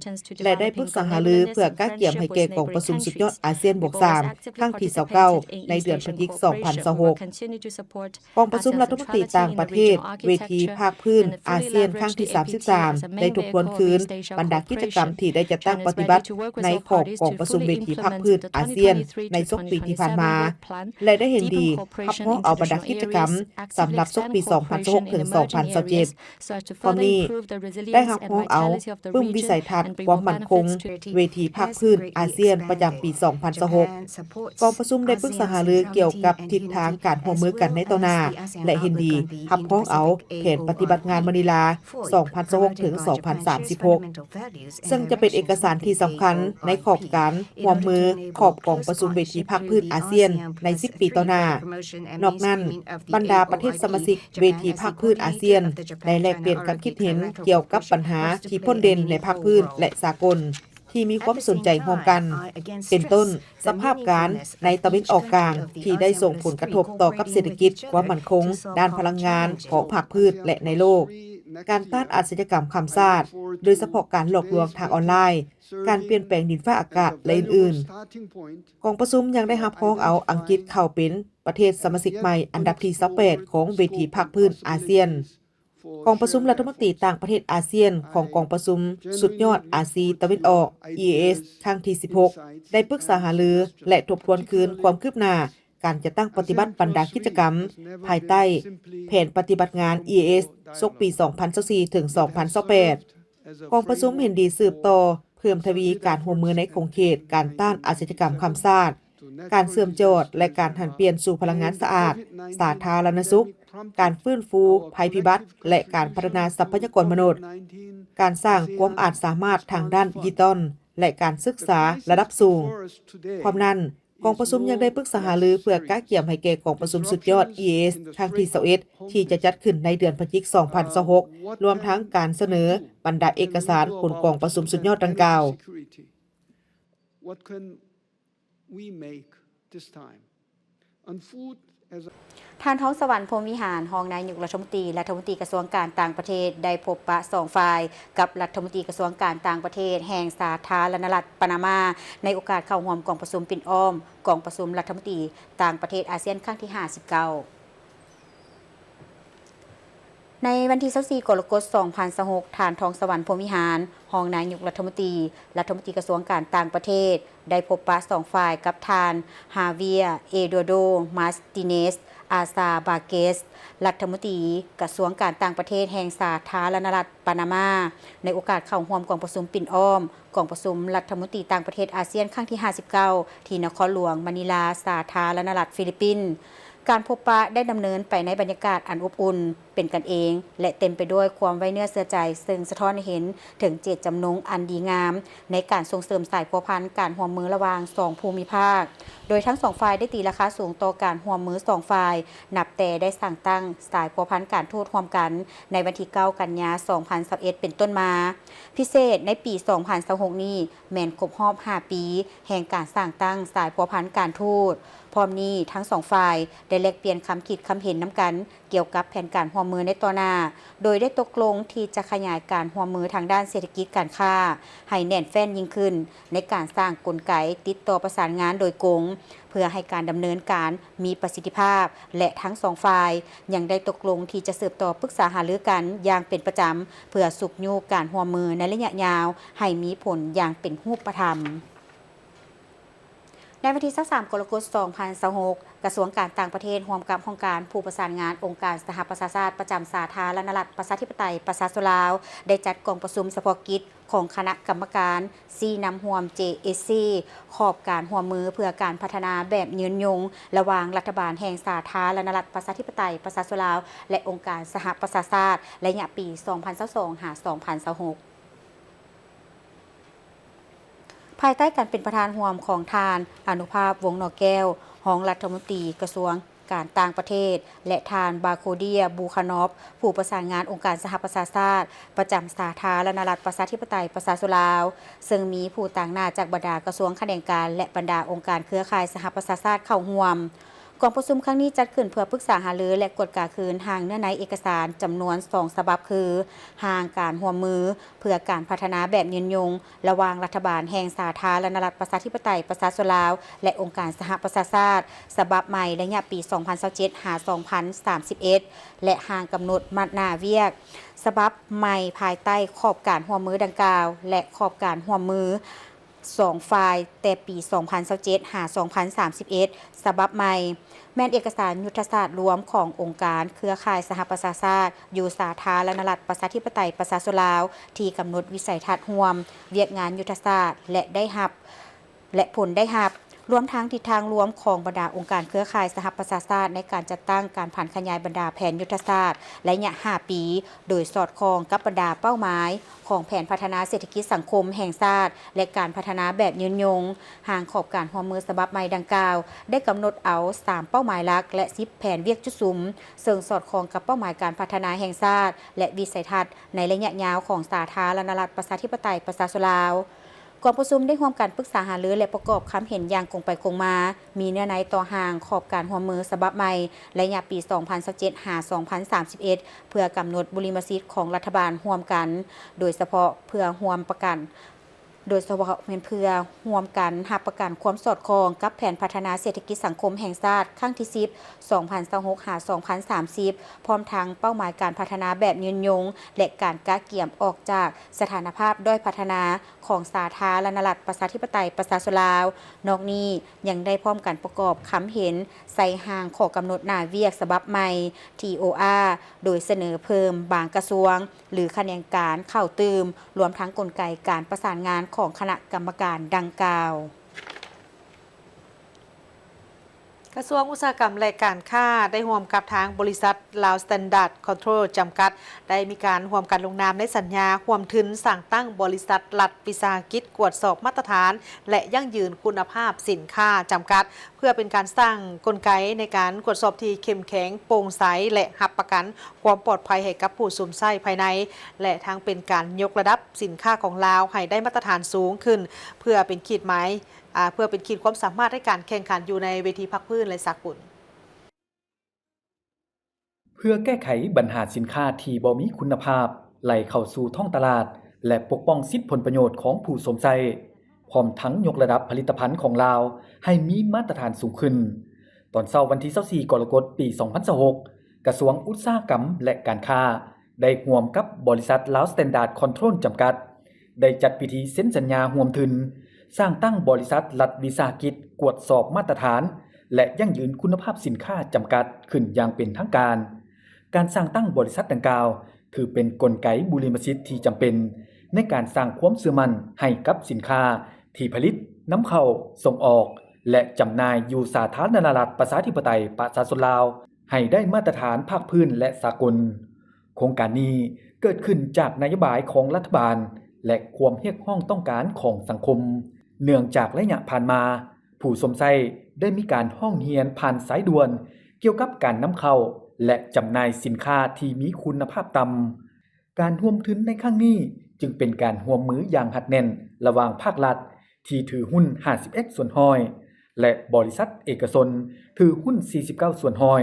ແລະ ໄດ້ປຶກສາຫາລືເພື່ອກະກຽມໃຫ້ແກ່ກອງປະຊຸມສຸດຍອດອາຊຽນບວກສາມ ຄັ້ງທີຊາວເກົ້າ ໃນເດືອນພະຈິກ ສອງພັນຊາວຫົກ. ກອງປະຊຸມລັດຖະມົນຕີຕ່າງປະເທດເວທີພາກພື້ນອາຊຽນຄັ້ງທີສາມສິບສາມ ໄດ້ທົບທວນຄືນບັນດາກິດຈະກຳທີ່ໄດ້ຈັດຕັ້ງປະຕິບັດໃນຂອບກອງປະຊຸມເວທີພາກພື້ນອາຊຽນໃນສົກປີທີ່ຜ່ານມາ ແລະ ໄດ້ເຫັນດີຮັບຮອງເອົາບັນດາກິດຈະກຳສຳລັບສົກປີສອງພັນຊາວຫົກ ເຖິງ ສອງພັນຊາວເຈັດ. ພ້ອມນີ້ ໄດ້ຮັບຮອງເອົາປຶ້ມວິໄສທັດຄວາມໝັ້ນຄົງເວທີພາກພື້ນອາຊຽນປະຈຳປີສອງພັນຊາວຫົກ. ກອງປະຊຸມໄດ້ປຶກສາຫາລືກ່ຽວກັບທິດທາງການຮ່ວມມືກັນໃນຕໍ່ໜ້າ ແລະ ເຫັນດີຮັບຮອງເອົາແຜນປະຕິບັດງານມະນີລາ ສອງພັນຊາວຫົກ ເຖິງ ສອງພັນສາມສິບຫົກ ເຊິ່ງຈະເປັນເອກະສານທີ່ສຳຄັນໃນຂອບການຮ່ວມມືຂອບກອງປະຊຸມເວທີພາກພື້ນອາຊຽນໃນສິບປີຕໍ່ໜ້າ. ນອກນັ້ນ, ບັນດາປະເທດສະມາຊິກເວທີພາກພື້ນອາຊຽນໄດ້ແລກປ່ຽນຄຳຄິດເຫັນກ່ຽວກັບບັນຫາທີ່ພົ້ນເດັ່ນໃນພາກພື້ນ ແລະ ສາກົນ ທີ່ມີຄວາມສົນໃຈຮ່ວມກັນ, ເປັນຕົ້ນ ສະພາບການໃນຕາເວັນອອກກາງທີ່ໄດ້ສົ່ງຜົນກະທົບຕໍ່ກັບເສດຖະກິດ, ຄວາມໝັ້ນຄົງດ້ານພະລັງງານຂອງພາກພື້ນ ແລະ ໃນໂລກ, ການຕ້ານອາຊະຍາກຳຂ້າມຊາດ, ໂດຍສະເພາະການຫຼອກລວງທາງອອນລາຍ, ການປ່ຽນແປງດິນຟ້າອາກາດ ແລະ ອື່ນໆ. ກອງປະຊຸມຍັງໄດ້ຮັບຮອງເອົາອັງກິດເຂົ້າເປັນປະເທດສະມາຊິກໃໝ່ອັນດັບທີຊາວແປດຂອງເວທີພາກພື້ນອາຊຽນ. ກອງປະຊຸມລັດຖະມົນຕີຕ່າງປະເທດອາຊຽນຂອງກອງປະຊຸມສຸດຍອດອາຊີຕາເວັນອອກ ອີ ເອສ ຄັ້ງທີສິບຫົກ ໄດ້ປຶກສາຫາລື ແລະ ທົບທວນຄືນຄວາມຄືບໜ້າການຈັດຕັ້ງປະຕິບັດບັນດາກິດຈະກຳ ພາຍໃຕ້ແຜນປະຕິບັດງານ ອີ ເອສ ສົກປີສອງພັນຊາວສີ່ ເຖິງ ສອງພັນຊາວແປດ. ກອງປະຊຸມເຫັນດີສືບຕໍ່ເພີ່ມທະວີການຮ່ວມມືໃນຂົງເຂດການຕ້ານອາຊະຍາກຳຂ້າມຊາດ, ການເຊື່ອມຈອດ ແລະ ການຫັນປ່ຽນສູ່ພະລັງງານສະອາດ, ສາທາລະນະສຸກ, ການຟື້ນຟູໄພພິບັດ ແລະ ການພັດທະນາຊັບພະຍາກອນມະນຸດ, ການສ້າງຄວາມອາດສາມາດທາງດ້ານດິຈິຕອນ ແລະ ການສຶກສາລະດັບສູງ. ພ້ອມນັ້ນ, ກອງປະຊຸມຍັງໄດ້ປຶກສາຫາລືເພື່ອກະກຽມໃຫ້ແກ່ກອງປະຊຸມສຸດຍອດ ອີ ເອສ ຄັ້ງທີຊາວເອັດ ທີ່ຈະຈັດຂຶ້ນໃນເດືອນພະຈິກ ສອງພັນຊາວຫົກ ລວມທັງການສະເໜີບັນດາເອກະສານຜົນກອງປະຊຸມສຸດຍອດດັ່ງກ່າວ. ທ່ານ ທອງສະຫວັນ ພົມວິຫານ ຮອງນາຍົກລັດຖະມົນຕີ, ລັດຖະມົນຕີກະຊວງການຕ່າງປະເທດ ໄດ້ພົບປະສອງຝ່າຍກັບລັດຖະມົນຕີກະຊວງການຕ່າງປະເທດແຫ່ງສາທາລະນະລັດປານາມາ ໃນໂອກາດເຂົ້າຮ່ວມກອງປະຊຸມປິ່ນອ້ອມກອງປະຊຸມລັດຖະມົນຕີຕ່າງປະເທດອາຊຽນຄັ້ງທີຫ້າສິບເກົ້າ. ໃນວັນທີຊາວສີ່ ກໍລະກົດ ສອງພັນຊາວຫົກ, ທ່ານ ທອງສະຫວັນ ພົມວິຫານ ຮອງນາຍົກລັດຖະມົນຕີ, ລັດຖະມົນຕີກະຊວງການຕ່າງປະເທດ ໄດ້ພົບປະສອງຝ່າຍກັບທ່ານ ຮາເວຍ ເອດູອາໂດ ມາສຕິເນສ ອາຊາບາເກສ ລັດຖະມົນຕີກະຊວງການຕ່າງປະເທດແຫ່ງສາທາລະນະລັດປານາມາ ໃນໂອກາດເຂົ້າຮ່ວມກອງປະຊຸມປິ່ນອ້ອມກອງປະຊຸມລັດຖະມົນຕີຕ່າງປະເທດອາຊຽນຄັ້ງທີຫ້າສິບເກົ້າ ທີ່ນະຄອນຫຼວງມະນີລາ ສາທາລະນະລັດຟີລິບປິນ. ການພົບປະໄດ້ດຳເນີນໄປໃນບັນຍາກາດອັນອົບອຸ່ນ, ເປັນກັນເອງ ແລະ ເຕັມໄປດ້ວຍຄວາມໄວ້ເນື້ອເຊື່ອໃຈ, ເຊິ່ງສະທ້ອນໃຫ້ເຫັນເຖິງເຈດຈຳນົງອັນດີງາມໃນການສົ່ງເສີມສາຍພົວພັນການຮ່ວມມືລະຫວ່າງສອງພູມິພາກ, ໂດຍທັງສອງຝ່າຍໄດ້ຕີລາຄາສູງຕໍ່ການຮ່ວມມືສອງຝ່າຍ, ນັບແຕ່ໄດ້ສ້າງຕັ້ງສາຍພົວພັນການທູດຮ່ວມກັນໃນວັນທີເກົ້າ ກັນຍາ ສອງພັນຊາວເອັດ ເປັນຕົ້ນມາ. ພິເສດໃນປີສອງພັນຊາວຫົກນີ້ ແມ່ນຄົບຮອບຫ້າປີແຫ່ງການສ້າງຕັ້ງສາຍພົວພັນການທູດ. ພ້ອມນີ້, ທັງສອງຝ່າຍໄດ້ແລກປ່ຽນຄຳຄິດຄຳເຫັນນຳກັນກ່ຽວກັບແຜນການຮ່ວມມືໃນຕໍ່ໜ້າ, ໂດຍໄດ້ຕົກລົງທີ່ຈະຂະຫຍາຍການຮ່ວມມືທາງດ້ານເສດຖະກິດການຄ້າໃຫ້ແໜ້ນແຟ້ນຍິ່ງຂຶ້ນ, ໃນການສ້າງກົນໄກຕິດຕໍ່ປະສານງານໂດຍກົງ ເພື່ອໃຫ້ການດຳເນີນການມີປະສິດທິພາບ, ແລະ ທັງສອງຝ່າຍຍັງໄດ້ຕົກລົງທີ່ຈະສືບຕໍ່ປຶກສາຫາລືກັນຢ່າງເປັນປະຈຳ ເພື່ອຊຸກຍູ້ການຮ່ວມມືໃນໄລຍະຍາວໃຫ້ມີຜົນຢ່າງເປັນຮູບປະທຳ. ໃນວັນທີຊາວສາມ ກໍລະກົດ ສອງພັນຊາວຫົກ, ກະຊວງການຕ່າງປະເທດຮ່ວມກັບຫ້ອງການຜູ້ປະສານງານອົງການສະຫະປະຊາຊາດປະຈຳສາທາລະນະລັດປະຊາທິປະໄຕປະຊາຊົນລາວ ໄດ້ຈັດກອງປະຊຸມສະເພາະກິດ ຂອງຄະນະກຳມະການຊີ້ນຳຮ່ວມ ເຈ ເອສ ຊີ ຂອບການຮ່ວມມືເພື່ອການພັດທະນາແບບຍືນຍົງ ລະຫວ່າງລັດຖະບານແຫ່ງສາທາລະນະລັດປະຊາທິປະໄຕປະຊາຊົນລາວ ແລະ ອົງການສະຫະປະຊາຊາດ ໄລຍະປີສອງພັນຊາວສອງ ຫາ ສອງພັນຊາວຫົກ. ພາຍໃຕ້ການເປັນປະທານຮ່ວມຂອງທ່ານ ອະນຸພາບ ວົງໜໍແກ້ວ ຮອງລັດຖະມົນຕີກະຊວງ ການຕ່າງປະເທດ ແລະ ທ່ານ ບາໂຄເດຍ ບູຄານອບ ຜູ້ປະສານງານອົງການສະຫະປະຊາຊາດ ປະຈຳສາທາລະນະລັດ ປະຊາທິປະໄຕ ປະຊາຊົນລາວ, ເຊິ່ງມີຜູ້ຕາງໜ້າຈາກບັນດາກະຊວງຂະແໜງການ ແລະ ບັນດາອົງການເຄືອຂ່າຍສະຫະປະຊາຊາດເຂົ້າຮ່ວມ. ກອງປະຊຸມຄັ້ງນີ້ຈັດຂຶ້ນເພື່ອປຶກສາຫາລື ແລະ ກວດກາຄືນຮ່າງເນື້ອໃນເອກະສານຈຳນວນສອງສະບັບ ຄື ຮ່າງການຮ່ວມມືເພື່ອການພັດທະນາແບບຍືນຍົງ ລະຫວ່າງລັດຖະບານແຫ່ງສາທາລະນະລັດ ປະຊາທິປະໄຕ ປະຊາຊົນລາວ ແລະ ອົງການສະຫະປະຊາຊາດ ສະບັບໃໝ່ ໄລຍະປີສອງພັນຊາວເຈັດ ຫາ ສອງພັນສາມສິບເອັດ ແລະ ຮ່າງກຳນົດມາດໜ້າວຽກ ສະບັບໃໝ່ ພາຍໃຕ້ຂອບການຮ່ວມມືດັ່ງກ່າວ ແລະ ຂອບການຮ່ວມມື ສອງຝ່າຍ ແຕ່ປີສອງພັນຊາວເຈັດ ຫາ ສອງພັນສາມສິບເອັດ ສະບັບໃໝ່ ແມ່ນເອກະສານຍຸດທະສາດລວມຂອງອົງການເຄືອຂ່າຍສະຫະປະຊາຊາດ ຢູ່ສາທາລະນະລັດ ປະຊາທິປະໄຕ ປະຊາຊົນລາວ ທີ່ກຳນົດວິໄສທັດຮ່ວມ, ວຽກງານຍຸດທະສາດ ແລະ ໄດ້ຮັບ ແລະ ຜົນໄດ້ຮັບ, ລວມທັງທິດທາງລວມຂອງບັນດາອົງການເຄືອຂ່າຍສະຫະປະຊາຊາດ ໃນການຈັດຕັ້ງການຜັນຂະຫຍາຍບັນດາແຜນຍຸດທະສາດໄລຍະຫ້າປີ ໂດຍສອດຄ່ອງກັບບັນດາເປົ້າໝາຍຂອງແຜນພັດທະນາເສດຖະກິດສັງຄົມແຫ່ງຊາດ ແລະ ການພັດທະນາແບບຍືນຍົງ. ຮ່າງຂອບການຮ່ວມມືສະບັບໃໝ່ດັ່ງກ່າວ ໄດ້ກຳນົດເອົາສາມເປົ້າໝາຍຫຼັກ ແລະ ສິບແຜນວຽກຈຸດສຸມ, ເຊິ່ງສອດຄ່ອງກັບເປົ້າໝາຍການພັດທະນາແຫ່ງຊາດ ແລະ ວິໄສທັດໃນໄລຍະຍາວຂອງສາທາລະນະລັດ ປະຊາທິປະໄຕ ປະຊາຊົນລາວ. ກອງປະຊຸມໄດ້ຮ່ວມກັນປຶກສາຫາລື ແລະ ປະກອບຄຳເຫັນຢ່າງກົງໄປກົງມາ, ມີເນື້ອໃນຕໍ່ຮ່າງຂອບການຮ່ວມມືສະບັບໃໝ່ ໄລຍະປີສອງພັນຊາວເຈັດ ຫາ ສອງພັນສາມສິບເອັດ ເພື່ອກຳນົດບຸລິມະສິດຂອງລັດຖະບານຮ່ວມກັນ, ໂດຍສະເພາະເພື່ອຮ່ວມປະກັນ ໂດຍສະເພາະແມ່ນເພື່ອຮ່ວມກັນຮັບປະກັນຄວາມສອດຄ່ອງກັບແຜນພັດທະນາເສດຖະກິດສັງຄົມແຫ່ງຊາດຄັ້ງທີສິບ ສອງພັນຊາວຫົກ ຫາ ສອງພັນສາມສິບ ພ້ອມທັງເປົ້າໝາຍການພັດທະນາແບບຍືນຍົງ ແລະ ການກະກຽມອອກຈາກສະຖານະພາບດ້ອຍພັດທະນາຂອງສາທາລະນະລັດ ປະຊາທິປະໄຕ ປະຊາຊົນລາວ. ນອກນີ້ຍັງໄດ້ພ້ອມກັນປະກອບຄຳເຫັນໃສ່ຮ່າງຂໍ້ກຳນົດໜ້າວຽກສະບັບໃໝ່ ທີ ໂອ ອາ ໂດຍສະເໜີເພີ່ມບາງກະຊວງ ຫຼື ຂະແໜງການເຂົ້າຕື່ມ, ລວມທັງກົນໄກການປະສານງານຂອງຄະນະກຳມະການດັ່ງກ່າວ. ກະຊວງອຸດສາຫະກຳ ແລະ ການຄ້າ ໄດ້ຮ່ວມກັບທາງບໍລິສັດ Lao Standard Control ຈຳກັດ ໄດ້ມີການຮ່ວມກັນລົງນາມໃນສັນຍາຮ່ວມທຶນສ້າງຕັ້ງບໍລິສັດລັດວິສາຫະກິດກວດສອບມາດຕະຖານ ແລະ ຢັ້ງຢືນຄຸນນະພາບສິນຄ້າ ຈຳກັດ ເພື່ອເປັນການສ້າງກົນໄກໃນການກວດສອບທີ່ເຂັ້ມແຂງ, ໂປ່ງໃສ ແລະ ຮັບປະກັນຄວາມປອດໄພໃຫ້ກັບຜູ້ຊົມໃຊ້ພາຍໃນ ແລະ ທັງເປັນການຍົກລະດັບສິນຄ້າຂອງລາວໃຫ້ໄດ້ມາດຕະຖານສູງຂຶ້ນ ເພື່ອເປັນຂີດໝາຍ ອາ ເພື່ອເປັນຂີດຄວາມສາມາດໃນການແຂ່ງຂັນຢູ່ໃນເວທີພາກພື້ນ ແລະ ສາກົນ. ເພື່ອແກ້ໄຂບັນຫາສິນຄ້າທີ່ບໍ່ມີຄຸນນະພາບໄຫຼເຂົ້າສູ່ທ້ອງຕະຫຼາດ ແລະ ປົກປ້ອງສິດຜົນປະໂຫຍດຂອງຜູ້ຊົມໃຊ້, ພ້ອມທັງຍົກລະດັບຜະລິດຕະພັນຂອງລາວໃຫ້ມີມາດຕະຖານສູງຂຶ້ນ, ຕອນເຊົ້າວັນທີຊາວສີ່ ກໍລະກົດ ປີສອງພັນຊາວຫົກ ກະຊວງອຸດສາຫະກຳ ແລະ ການຄ້າ ໄດ້ຮ່ວມກັບບໍລິສັດ Lao Standard Control ຈຳກັດ ໄດ້ຈັດພິທີເຊັນສັນຍາຮ່ວມທຶນ ສ້າງຕັ້ງບໍລິສັດລັດວິສາຫະກິດກວດສອບມາດຕະຖານ ແລະ ຢັ້ງຢືນຄຸນນະພາບສິນຄ້າ ຈຳກັດ ຂຶ້ນຢ່າງເປັນທາງການ. ການສ້າງຕັ້ງບໍລິສັດດັ່ງກ່າວ ຖືເປັນກົນໄກບຸລິມະສິດທີ່ຈຳເປັນ ໃນການສ້າງຄວາມເຊື່ອໝັ້ນໃຫ້ກັບສິນຄ້າທີ່ຜະລິດ, ນຳເຂົ້າ, ສົ່ງອອກ ແລະ ຈຳໜ່າຍຢູ່ສາທາລະນະລັດ ປະຊາທິປະໄຕ ປະຊາຊົນລາວ ໃຫ້ໄດ້ມາດຕະຖານພາກພື້ນ ແລະ ສາກົນ. ໂຄງການນີ້ເກີດຂຶ້ນຈາກນະໂຍບາຍຂອງລັດຖະບານ ແລະ ຄວາມຮຽກຮ້ອງຕ້ອງການຂອງສັງຄົມ, ເນື່ອງຈາກໄລຍະຜ່ານມາ ຜູ້ຊົມໃຊ້ໄດ້ມີການຮ້ອງຮຽນຜ່ານສາຍດ່ວນກ່ຽວກັບການນຳເຂົ້າ ແລະ ຈຳໜ່າຍສິນຄ້າທີ່ມີຄຸນນະພາບຕ່ຳ. ການຮ່ວມທຶນໃນຄັ້ງນີ້ຈຶ່ງເປັນການຮ່ວມມືຢ່າງຮັດແໜ້ນລະຫວ່າງພາກລັດທີ່ຖືຫຸ້ນຫ້າສິບເອັດສ່ວນຮ້ອຍ ແລະ ບໍລິສັດເອກະຊົນຖືຫຸ້ນສີ່ສິບເກົ້າສ່ວນຮ້ອຍ.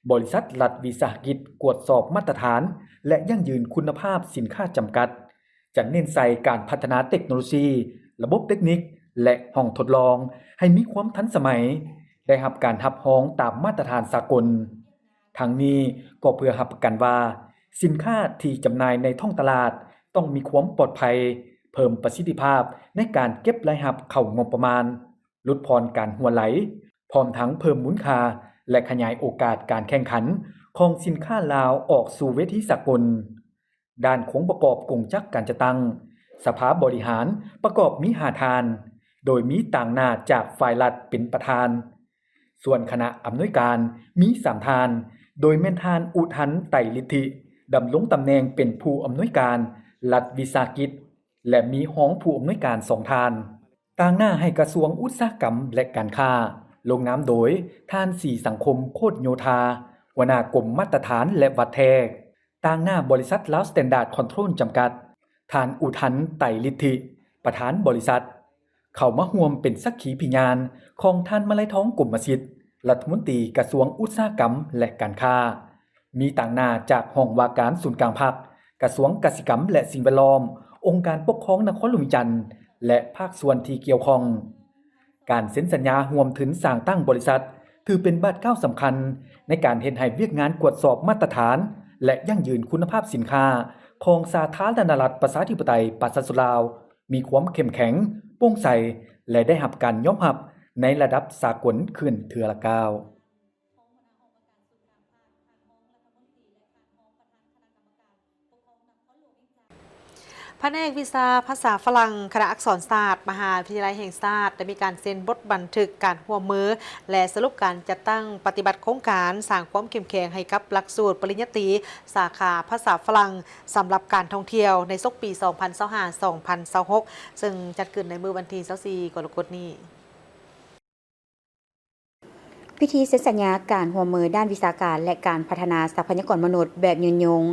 ບໍລິສັດລັດວິສາຫະກິດກວດສອບມາດຕະຖານ ແລະ ຢັ້ງຢືນຄຸນນະພາບສິນຄ້າຈຳກັດ ຈະເນັ້ນໃສ່ການພັດທະນາເຕັກໂນໂລຊີ, ລະບົບເຕັກນິກ ແລະ ຫ້ອງທົດລອງໃຫ້ມີຄວາມທັນສະໄໝ, ໄດ້ຮັບການຮັບຮອງຕາມມາດຕະຖານສາກົນ. ທັງນີ້ກໍເພື່ອຮັບປະກັນວ່າ ສິນຄ້າທີ່ຈຳໜ່າຍໃນທ້ອງຕະຫຼາດຕ້ອງມີຄວາມປອດໄພ, ເພີ່ມປະສິດທິພາບໃນການເກັບລາຍຮັບເຂົ້າງົບປະມານ, ຫຼຸດຜ່ອນການຮົ່ວໄຫຼ, ພ້ອມທັງເພີ່ມມູນຄ່າ ແລະ ຂະຫຍາຍໂອກາດການແຂ່ງຂັນຂອງສິນຄ້າລາວອອກສູ່ເວທີສາກົນ. ດ້ານໂຄງປະກອບກົງຈັກການຈັດຕັ້ງ, ສະພາບໍລິຫານປະກອບມີຫ້າທ່ານ, ໂດຍມີຕາງໜ້າຈາກຝ່າຍລັດເປັນປະທານ. ສ່ວນຄະນະອຳນວຍການມີສາມທ່ານ, ໂດຍແມ່ນທ່ານ ອຸທັນ ໄຕລິດທິ ດຳລົງຕຳແໜ່ງເປັນຜູ້ອຳນວຍການລັດວິສາຫະກິດ ແລະ ມີຮອງຜູ້ອຳນວຍການສອງທ່ານ. ຕາງໜ້າໃຫ້ກະຊວງອຸດສາຫະກຳ ແລະ ການຄ້າ ລົງນາມໂດຍ ທ່ານ ສີສັງຄົມ ໂຄດໂຍທາ ຫົວໜ້າກົມມາດຕະຖານ ແລະ ວັດແທກ, ຕາງໜ້າບໍລິສັດລາວສະແຕນດາດຄອນໂທຣນ ຈຳກັດ, ທ່ານ ອຸທັນ ໄຕລິດທິ ປະທານບໍລິສັດ, ເຂົ້າມາຮ່ວມເປັນສັກຂີພິຍານຂອງທ່ານ ມະໄລທອງ ກົມມະສິດ ລັດຖະມົນຕີກະຊວງອຸດສາຫະກຳ ແລະ ການຄ້າ. ມີຕາງໜ້າຈາກຫ້ອງວ່າການສູນກາງພັກ, ກະຊວງກະສິກຳ ແລະ ສິ່ງແວດລ້ອມ, ອົງການປົກຄອງນະຄອນຫຼວງວຽງຈັນ ແລະ ພາກສ່ວນທີ່ກ່ຽວຂ້ອງ. ການເຊັນສັນຍາຮ່ວມທຶນສ້າງຕັ້ງບໍລິສັດ ຖືເປັນບາດກ້າວສຳຄັນໃນການເຮັດໃຫ້ວຽກງານກວດສອບມາດຕະຖານ ແລະ ຢັ້ງຢືນຄຸນນະພາບສິນຄ້າຂອງສາທາລະນະລັດ ປະຊາທິປະໄຕ ປະຊາຊົນລາວ ມີຄວາມເຂັ້ມແຂງ, ໂປ່ງໃສ ແລະ ໄດ້ຮັບການຍອມຮັບໃນລະດັບສາກົນຂຶ້ນເທື່ອລະກ້າວ. ພະແນກວິຊາພາສາຝຣັ່ງ ຄະນະອັກສອນສາດ ມະຫາວິທະຍາໄລແຫ່ງຊາດ ໄດ້ມີການເຊັນບົດບັນທຶກການຮ່ວມມື ແລະ ສະຫຼຸບການຈັດຕັ້ງປະຕິບັດໂຄງການສ້າງຄວາມເຂັ້ມແຂງໃຫ້ກັບຫຼັກສູດປະລິນຍາຕີ ສາຂາພາສາຝຣັ່ງ ສຳລັບການທ່ອງທ່ຽວໃນສົກປີສອງພັນຊາວຫ້າ ສອງພັນຊາວຫົກ ເຊິ່ງຈັດຂຶ້ນໃນມື້ວັນທີຊາວສີ່ ກໍລະກົດນີ້. ພິທີເຊັນສັນຍາການຮ່ວມມືດ້ານວິຊາການ ແລະ ການພັດທະນາຊັບພະຍາກອນມະນຸດແບບຍືນຍົງ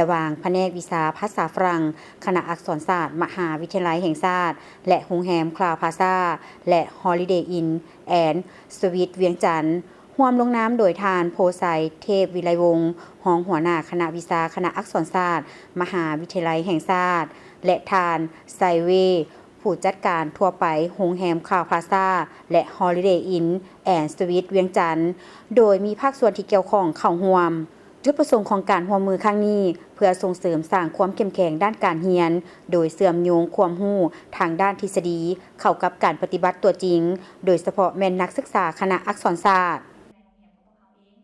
ລະຫວ່າງພະແນກວິຊາພາສາຝຣັ່ງ ຄະນະອັກສອນສາດ ມະຫາວິທະຍາໄລແຫ່ງຊາດ ແລະ ໂຮງແຮມຄລາວພລາຊາ ແລະ ຮອລິເດອິນ ແອນ ສະວິດ ວຽງຈັນ, ຮ່ວມລົງນາມໂດຍທ່ານ ໂພໄຊ ເທບວິໄລວົງ ຮອງຫົວໜ້າຄະນະວິຊາ ຄະນະອັກສອນສາດ ມະຫາວິທະຍາໄລແຫ່ງຊາດ ແລະ ທ່ານ ໄຊເວ ຜູ້ຈັດການທົ່ວໄປໂຮງແຮມຄລາວພລາຊາ ແລະ ຮອລິເດອິນ ແອນ ສະວິດ ວຽງຈັນ, ໂດຍມີພາກສ່ວນທີ່ກ່ຽວຂ້ອງເຂົ້າຮ່ວມ. ຈຸດປະສົງຂອງການຮ່ວມມືຄັ້ງນີ້ ເພື່ອສົ່ງເສີມສ້າງຄວາມເຂັ້ມແຂງດ້ານການຮຽນ, ໂດຍເຊື່ອມໂຍງຄວາມຮູ້ທາງດ້ານທິດສະດີເຂົ້າກັບການປະຕິບັດຕົວຈິງ, ໂດຍສະເພາະແມ່ນນັກສຶກສາຄະນະອັກສອນສາດ.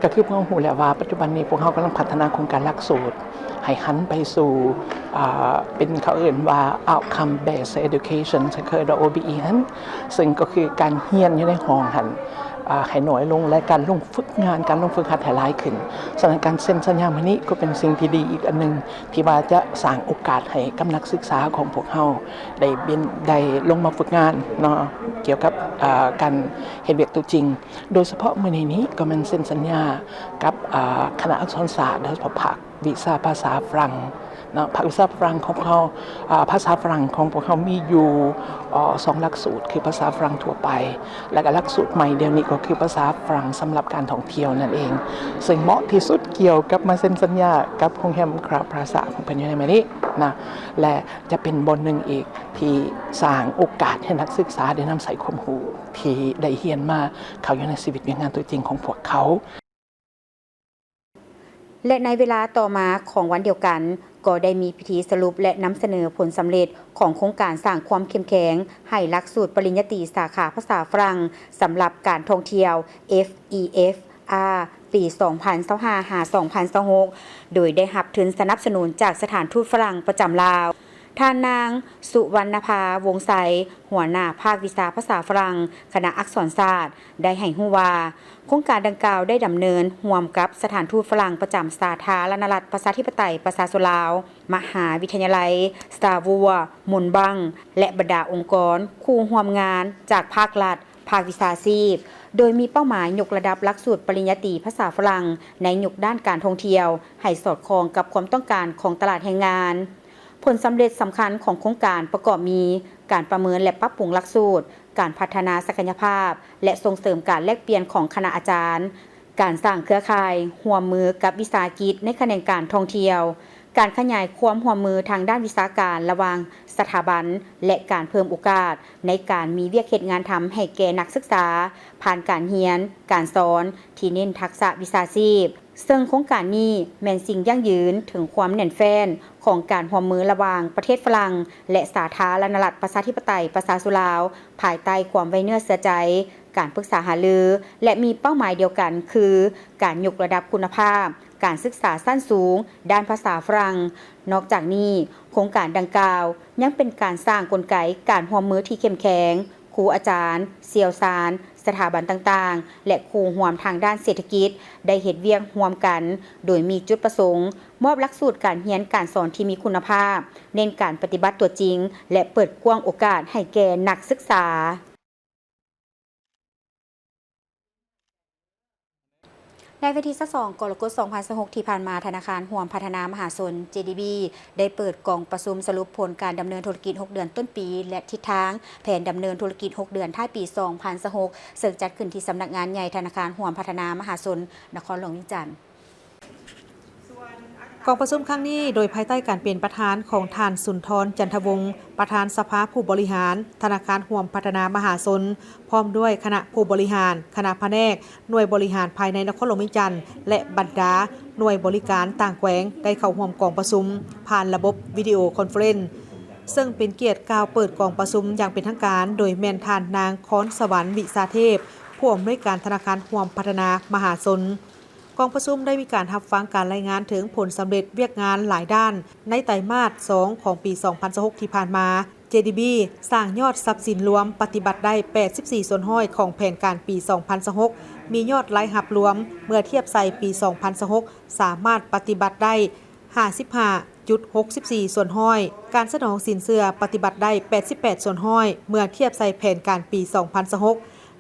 ກໍຄືພວກເຮົາຮູ້ແລ້ວວ່າ ປັດຈຸບັນນີ້ພວກເຮົາກຳລັງພັດທະນາໂຄງການຫຼັກສູດໃຫ້ຫັນໄປສູ່ ອ່າ ເປັນ ເຂົາເອີ້ນວ່າ outcome based education ເຂົາເອີ້ນວ່າ ໂອບີອີ ຫັ້ນ ເຊິ່ງກໍຄືການຮຽນຢູ່ໃນຫ້ອງຫັ້ນ ອ່າ ໃຫ້ໜ້ອຍລົງ ແລະ ການລົງຝຶກງານ ການລົງຝຶກຫັດໃຫ້ຫຼາຍຂຶ້ນ. ສະນັ້ນ ການເຊັນສັນຍາມື້ນີ້ກໍເປັນສິ່ງທີ່ດີອີກອັນໜຶ່ງ ທີ່ວ່າຈະສ້າງໂອກາດໃຫ້ກັບນັກສຶກສາຂອງພວກເຮົາໄດ້ເປັນ ໄດ້ລົງມາຝຶກງານເນາະ ກ່ຽວກັບ ອ່າ ການເຮັດວຽກຕົວຈິງ. ໂດຍສະເພາະມື້ນີ້ນີ້ກໍແມ່ນເຊັນສັນຍາກັບ ອ່າ ຄະນະອັກສອນສາດ ໂດຍສະເພາະພາກວິຊາພາສາຝຣັ່ງເນາະ. ພາກວິຊາຝຣັ່ງຂອງເຮົາ ອ່າ ພາສາຝຣັ່ງຂອງພວກເຮົາມີຢູ່ ເອີ ສອງຫຼັກສູດ ຄືພາສາຝຣັ່ງທົ່ວໄປ ແລະ ກໍຫຼັກສູດໃໝ່ດຽວນີ້ກໍຄືພາສາຝຣັ່ງສຳລັບການທ່ອງທ່ຽວນັ້ນເອງ ເຊິ່ງເໝາະທີ່ສຸດກ່ຽວກັບມາເຊັນສັນຍາກັບໂຮງແຮມຄຣາວພລາຊາຂອງເພິ່ນຢູ່ໃນມື້ນີ້ນະ ແລະ ຈະເປັນບ່ອນໜຶ່ງອີກທີ່ສ້າງໂອກາດໃຫ້ນັກສຶກສາໄດ້ນຳໃຊ້ຄວາມຮູ້ທີ່ໄດ້ຮຽນມາເຂົ້າຢູ່ໃນຊີວິດວຽກງານຕົວຈິງຂອງພວກເຂົາ. ແລະ ໃນເວລາຕໍ່ມາຂອງວັນດຽວກັນ ກໍໄດ້ມີພິທີສະຫຼຸບ ແລະ ນຳສະເໜີຜົນສຳເລັດຂອງໂຄງການສ້າງຄວາມເຂັ້ມແຂງໃຫ້ຫຼັກສູດປະລິນຍາຕີສາຂາພາສາຝຣັ່ງ ສຳລັບການທ່ອງທ່ຽວ ເອັຟ ອີ ເອັຟ ອາ ປີສອງພັນຊາວຫ້າ ຫາ ສອງພັນຊາວຫົກ ໂດຍໄດ້ຮັບທຶນສະໜັບສະໜູນຈາກສະຖານທູດຝຣັ່ງປະຈຳລາວ. ທ່ານນາງ ສຸວັນນະພາ ວົງໄຊ ຫົວໜ້າພາກວິຊາພາສາຝຣັ່ງ ຄະນະອັກສອນສາດ ໄດ້ໃຫ້ຮູ້ວ່າ ໂຄງການດັ່ງກ່າວໄດ້ດຳເນີນຮ່ວມກັບສະຖານທູດຝຣັ່ງປະຈຳສາທາລະນະລັດ ປະຊາທິປະໄຕ ປະຊາຊົນລາວ, ມະຫາວິທະຍາໄລ Star Wars Moorbank ແລະ ບັນດາອົງກອນຄູ່ຮ່ວມງານຈາກພາກລັດ, ພາກວິຊາຊີບ, ໂດຍມີເປົ້າໝາຍຍົກລະດັບຫຼັກສູດປະລິນຍາຕີພາສາຝຣັ່ງໃນຍຸກດ້ານການທ່ອງທ່ຽວໃຫ້ສອດຄ່ອງກັບຄວາມຕ້ອງການຂອງຕະຫຼາດແຮງງານ. ຜົນສຳເລັດສຳຄັນຂອງໂຄງການປະກອບມີ ການປະເມີນ ແລະ ປັບປຸງຫຼັກສູດ, ການພັດທະນາສັກກະຍະພາບ ແລະ ສົ່ງເສີມການແລກປ່ຽນຂອງຄະນະອາຈານ, ການສ້າງເຄືອຂ່າຍຮ່ວມມືກັບວິສາຫະກິດໃນຂະແໜງການທ່ອງທ່ຽວ, ການຂະຫຍາຍຄວາມຮ່ວມມືທາງດ້ານວິຊາການລະຫວ່າງສະຖາບັນ ແລະ ການເພີ່ມໂອກາດໃນການມີວຽກເຮັດງານທຳໃຫ້ແກ່ນັກສຶກສາ ຜ່ານການຮຽນ, ການສອນທີ່ເນັ້ນທັກສະວິຊາຊີບ. ເຊິ່ງໂຄງການນີ້ແມ່ນສິ່ງຢັ້ງຢືນເຖິງຄວາມແໜ້ນແຟ້ນຂອງການຮ່ວມມືລະຫວ່າງປະເທດຝຣັ່ງ ແລະ ສາທາລະນະລັດ ປະຊາທິປະໄຕ ປະຊາຊົນລາວ ພາຍໃຕ້ຄວາມໄວ້ເນື້ອເຊື່ອໃຈ, ການປຶກສາຫາລື ແລະ ມີເປົ້າໝາຍດຽວກັນ ຄື ການຍົກລະດັບຄຸນນະພາບການສຶກສາຊັ້ນສູງດ້ານພາສາຝຣັ່ງ. ນອກຈາກນີ້, ໂຄງການດັ່ງກ່າວຍັງເປັນການສ້າງກົນໄກການຮ່ວມມືທີ່ເຂັ້ມແຂງ, ຄູອາຈານ, ຊ່ຽວຊານ, ສະຖາບັນຕ່າງໆ ແລະ ຄູ່ຮ່ວມທາງດ້ານເສດຖະກິດ ໄດ້ເຮັດວຽກຮ່ວມກັນ ໂດຍມີຈຸດປະສົງມອບຫຼັກສູດການຮຽນການສອນທີ່ມີຄຸນນະພາບ, ເນັ້ນການປະຕິບັດຕົວຈິງ ແລະ ເປີດກວ້າງໂອກາດໃຫ້ແກ່ນັກສຶກສາ. ໃນວັນທີຊາວສອງ ກໍລະກົດ ສອງພັນຊາວຫົກ ທີ່ຜ່ານມາ, ທະນາຄານຮ່ວມພັດທະນາມະຫາຊົນ ເຈດີບີ ໄດ້ເປີດກອງປະຊຸມສະຫຼຸບຜົນການດຳເນີນທຸລະກິດ ຫົກເດືອນຕົ້ນປີ ແລະ ທິດທາງແຜນດຳເນີນທຸລະກິດ ຫົກເດືອນທ້າຍປີ ສອງພັນຊາວຫົກ ເຊິ່ງຈັດຂຶ້ນທີ່ສຳນັກງານໃຫຍ່ທະນາຄານຮ່ວມພັດທະນາມະຫາຊົນ ນະຄອນຫຼວງວຽງຈັນ. ກອງປະຊຸມຄັ້ງນີ້ ໂດຍພາຍໃຕ້ການເປັນປະທານຂອງທ່ານ ສຸນທອນ ຈັນທະວົງ ປະທານສະພາຜູ້ບໍລິຫານທະນາຄານຮ່ວມພັດທະນາມະຫາຊົນ, ພ້ອມດ້ວຍຄະນະຜູ້ບໍລິຫານ, ຄະນະພະແນກ, ໜ່ວຍບໍລິຫານພາຍໃນນະຄອນຫຼວງວຽງຈັນ ແລະ ບັນດາໜ່ວຍບໍລິການຕ່າງແຂວງ ໄດ້ເຂົ້າຮ່ວມກອງປະຊຸມຜ່ານລະບົບວິດີໂອຄອນເຟີເຣັນ ເຊິ່ງເປັນກຽດກ່າວເປີດກອງປະຊຸມຢ່າງເປັນທາງການ ໂດຍແມ່ນທ່ານນາງ ຄອນສະຫວັນ ວິຊາເທບ ຜູ້ອຳນວຍການທະນາຄານຮ່ວມພັດທະນາມະຫາຊົນ. ກອງປະຊຸມໄດ້ມີການຮັບຟັງການລາຍງານເຖິງຜົນສຳເລັດວຽກງານຫຼາຍດ້ານໃນໄຕມາດສອງຂອງປີສອງພັນຊາວຫົກທີ່ຜ່ານມາ. ເຈດີບີ ສ້າງຍອດຊັບສິນລວມປະຕິບັດໄດ້ແປດສິບສີ່ສ່ວນຮ້ອຍຂອງແຜນການປີສອງພັນຊາວຫົກ, ມີຍອດລາຍຮັບລວມເມື່ອທຽບໃສ່ປີສອງພັນຊາວຫົກ ສາມາດປະຕິບັດໄດ້ຫ້າສິບຫ້າຈຸດຫົກສິບສີ່ສ່ວນຮ້ອຍ, ການສະໜອງສິນເຊື່ອປະຕິບັດໄດ້ແປດສິບແປດສ່ວນຮ້ອຍ ເມື່ອທຽບໃສ່ແຜນການປີສອງພັນຊາວຫົກ.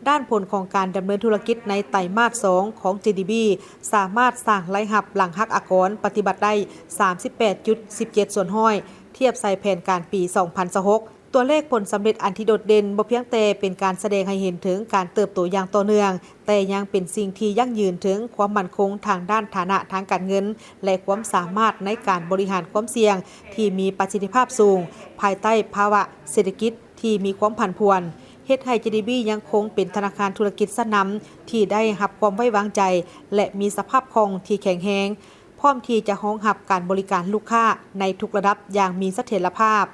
ດ້ານຜົນຂອງການດຳເນີນທຸລະກິດໃນໄຕມາດສອງຂອງ ເຈດີບີ ສາມາດສ້າງລາຍຮັບຫຼັງຫັກອາກອນປະຕິບັດໄດ້ສາມສິບແປດຈຸດສິບເຈັດສ່ວນຮ້ອຍ ທຽບໃສ່ແຜນການປີສອງພັນຊາວຫົກ. ຕົວເລກຜົນສຳເລັດອັນທີ່ໂດດເດັ່ນບໍ່ພຽງແຕ່ເປັນການສະແດງໃຫ້ເຫັນເຖິງການເຕີບໂຕຢ່າງຕໍ່ເນື່ອງ, ແຕ່ຍັງເປັນສິ່ງທີ່ຢັ້ງຢືນເຖິງຄວາມໝັ້ນຄົງທາງດ້ານຖານະທາງການເງິນ ແລະ ຄວາມສາມາດໃນການບໍລິຫານຄວາມສ່ຽງທີ່ມີປະສິດທິພາບສູງ ພາຍໃຕ້ພາວະເສດຖະກິດ ທີ່ມີຄວາມຜັນຜວນ, ເຮັດໃຫ້ ເຈດີບີ ຍັງຄົງເປັນທະນາຄານທຸລະກິດຊັ້ນນຳທີ່ໄດ້ຮັບຄວາມໄວ້ວາງໃຈ ແລະ ມີສະພາບຄ່ອງທີ່ແຂງແຮງ, ພ້ອມທີ່ຈະຮອງຮັບການບໍລິການລູກຄ້າໃນທຸກລະດັບຢ່າງມີສະຖຽນລະພາບ.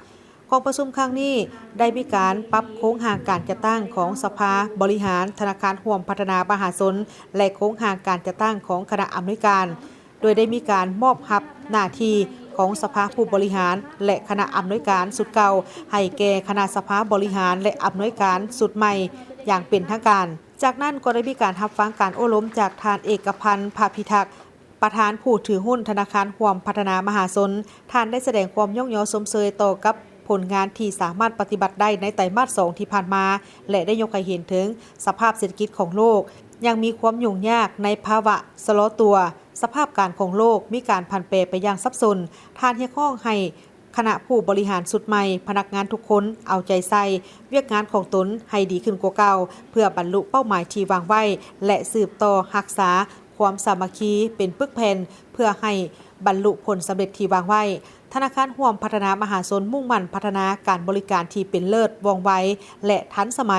ກອງປະຊຸມຄັ້ງນີ້ໄດ້ມີການປັບໂຄງຮ່າງການຈັດຕັ້ງຂອງສະພາບໍລິຫານທະນາຄານຮ່ວມພັດທະນາມະຫາຊົນ ແລະ ໂຄງຮ່າງການຈັດຕັ້ງຂອງຄະນະອຳນວຍການ. ໂດຍໄດ້ມີການມອບຮັບໜ້າທີ່ຂອງສະພາຜູ້ບໍລິຫານ ແລະ ຄະນະອຳນວຍການຊຸດເກົ່າ ໃຫ້ແກ່ຄະນະສະພາບໍລິຫານ ແລະ ອຳນວຍການຊຸດໃໝ່ຢ່າງເປັນທາງການ. ຈາກນັ້ນກໍໄດ້ມີການຮັບຟັງການໂອ້ລົມຈາກທ່ານ ເອກະພັນ ພະພິທັກ ປະທານຜູ້ຖືຫຸ້ນທະນາຄານຮ່ວມພັດທະນາມະຫາຊົນ. ທ່ານໄດ້ສະແດງຄວາມຍ້ອງຍໍຊົມເຊີຍຕໍ່ກັບຜົນງານທີ່ສາມາດປະຕິບັດໄດ້ໃນໄຕມາດສອງທີ່ຜ່ານມາ ແລະ ໄດ້ຍົກໃຫ້ເຫັນເຖິງສະພາບເສດຖະກິດຂອງໂລກ ຍັງມີຄວາມຫຍຸ້ງຍາກໃນພາວະຊະລໍຕົວ, ສະພາບການຂອງໂລກມີການຜັນແປໄປຢ່າງສັບສົນ. ທ່ານຮຽກຮ້ອງໃຫ້ຄະນະຜູ້ບໍລິຫານຊຸດໃໝ່, ພະນັກງານທຸກຄົນເອົາໃຈໃສ່ວຽກງານຂອງຕົນໃຫ້ດີຂຶ້ນກວ່າເກົ່າ ເພື່ອບັນລຸເປົ້າໝາຍທີ່ວາງໄວ້ ແລະ ສືບຕໍ່ຮັກສາຄວາມສາມັກຄີເປັນປຶກແຜ່ນ ເພື່ອໃຫ້ບັນລຸຜົນສຳເລັດທີ່ວາງໄວ້. ທະນາຄານຮ່ວມພັດທະນາມະຫາຊົນມຸ່ງໝັ້ນພັດທະນາການບໍລິການທີ່ເປັນເລີດ, ວ່ອງໄວ ແລະ ທັນສະໄໝ,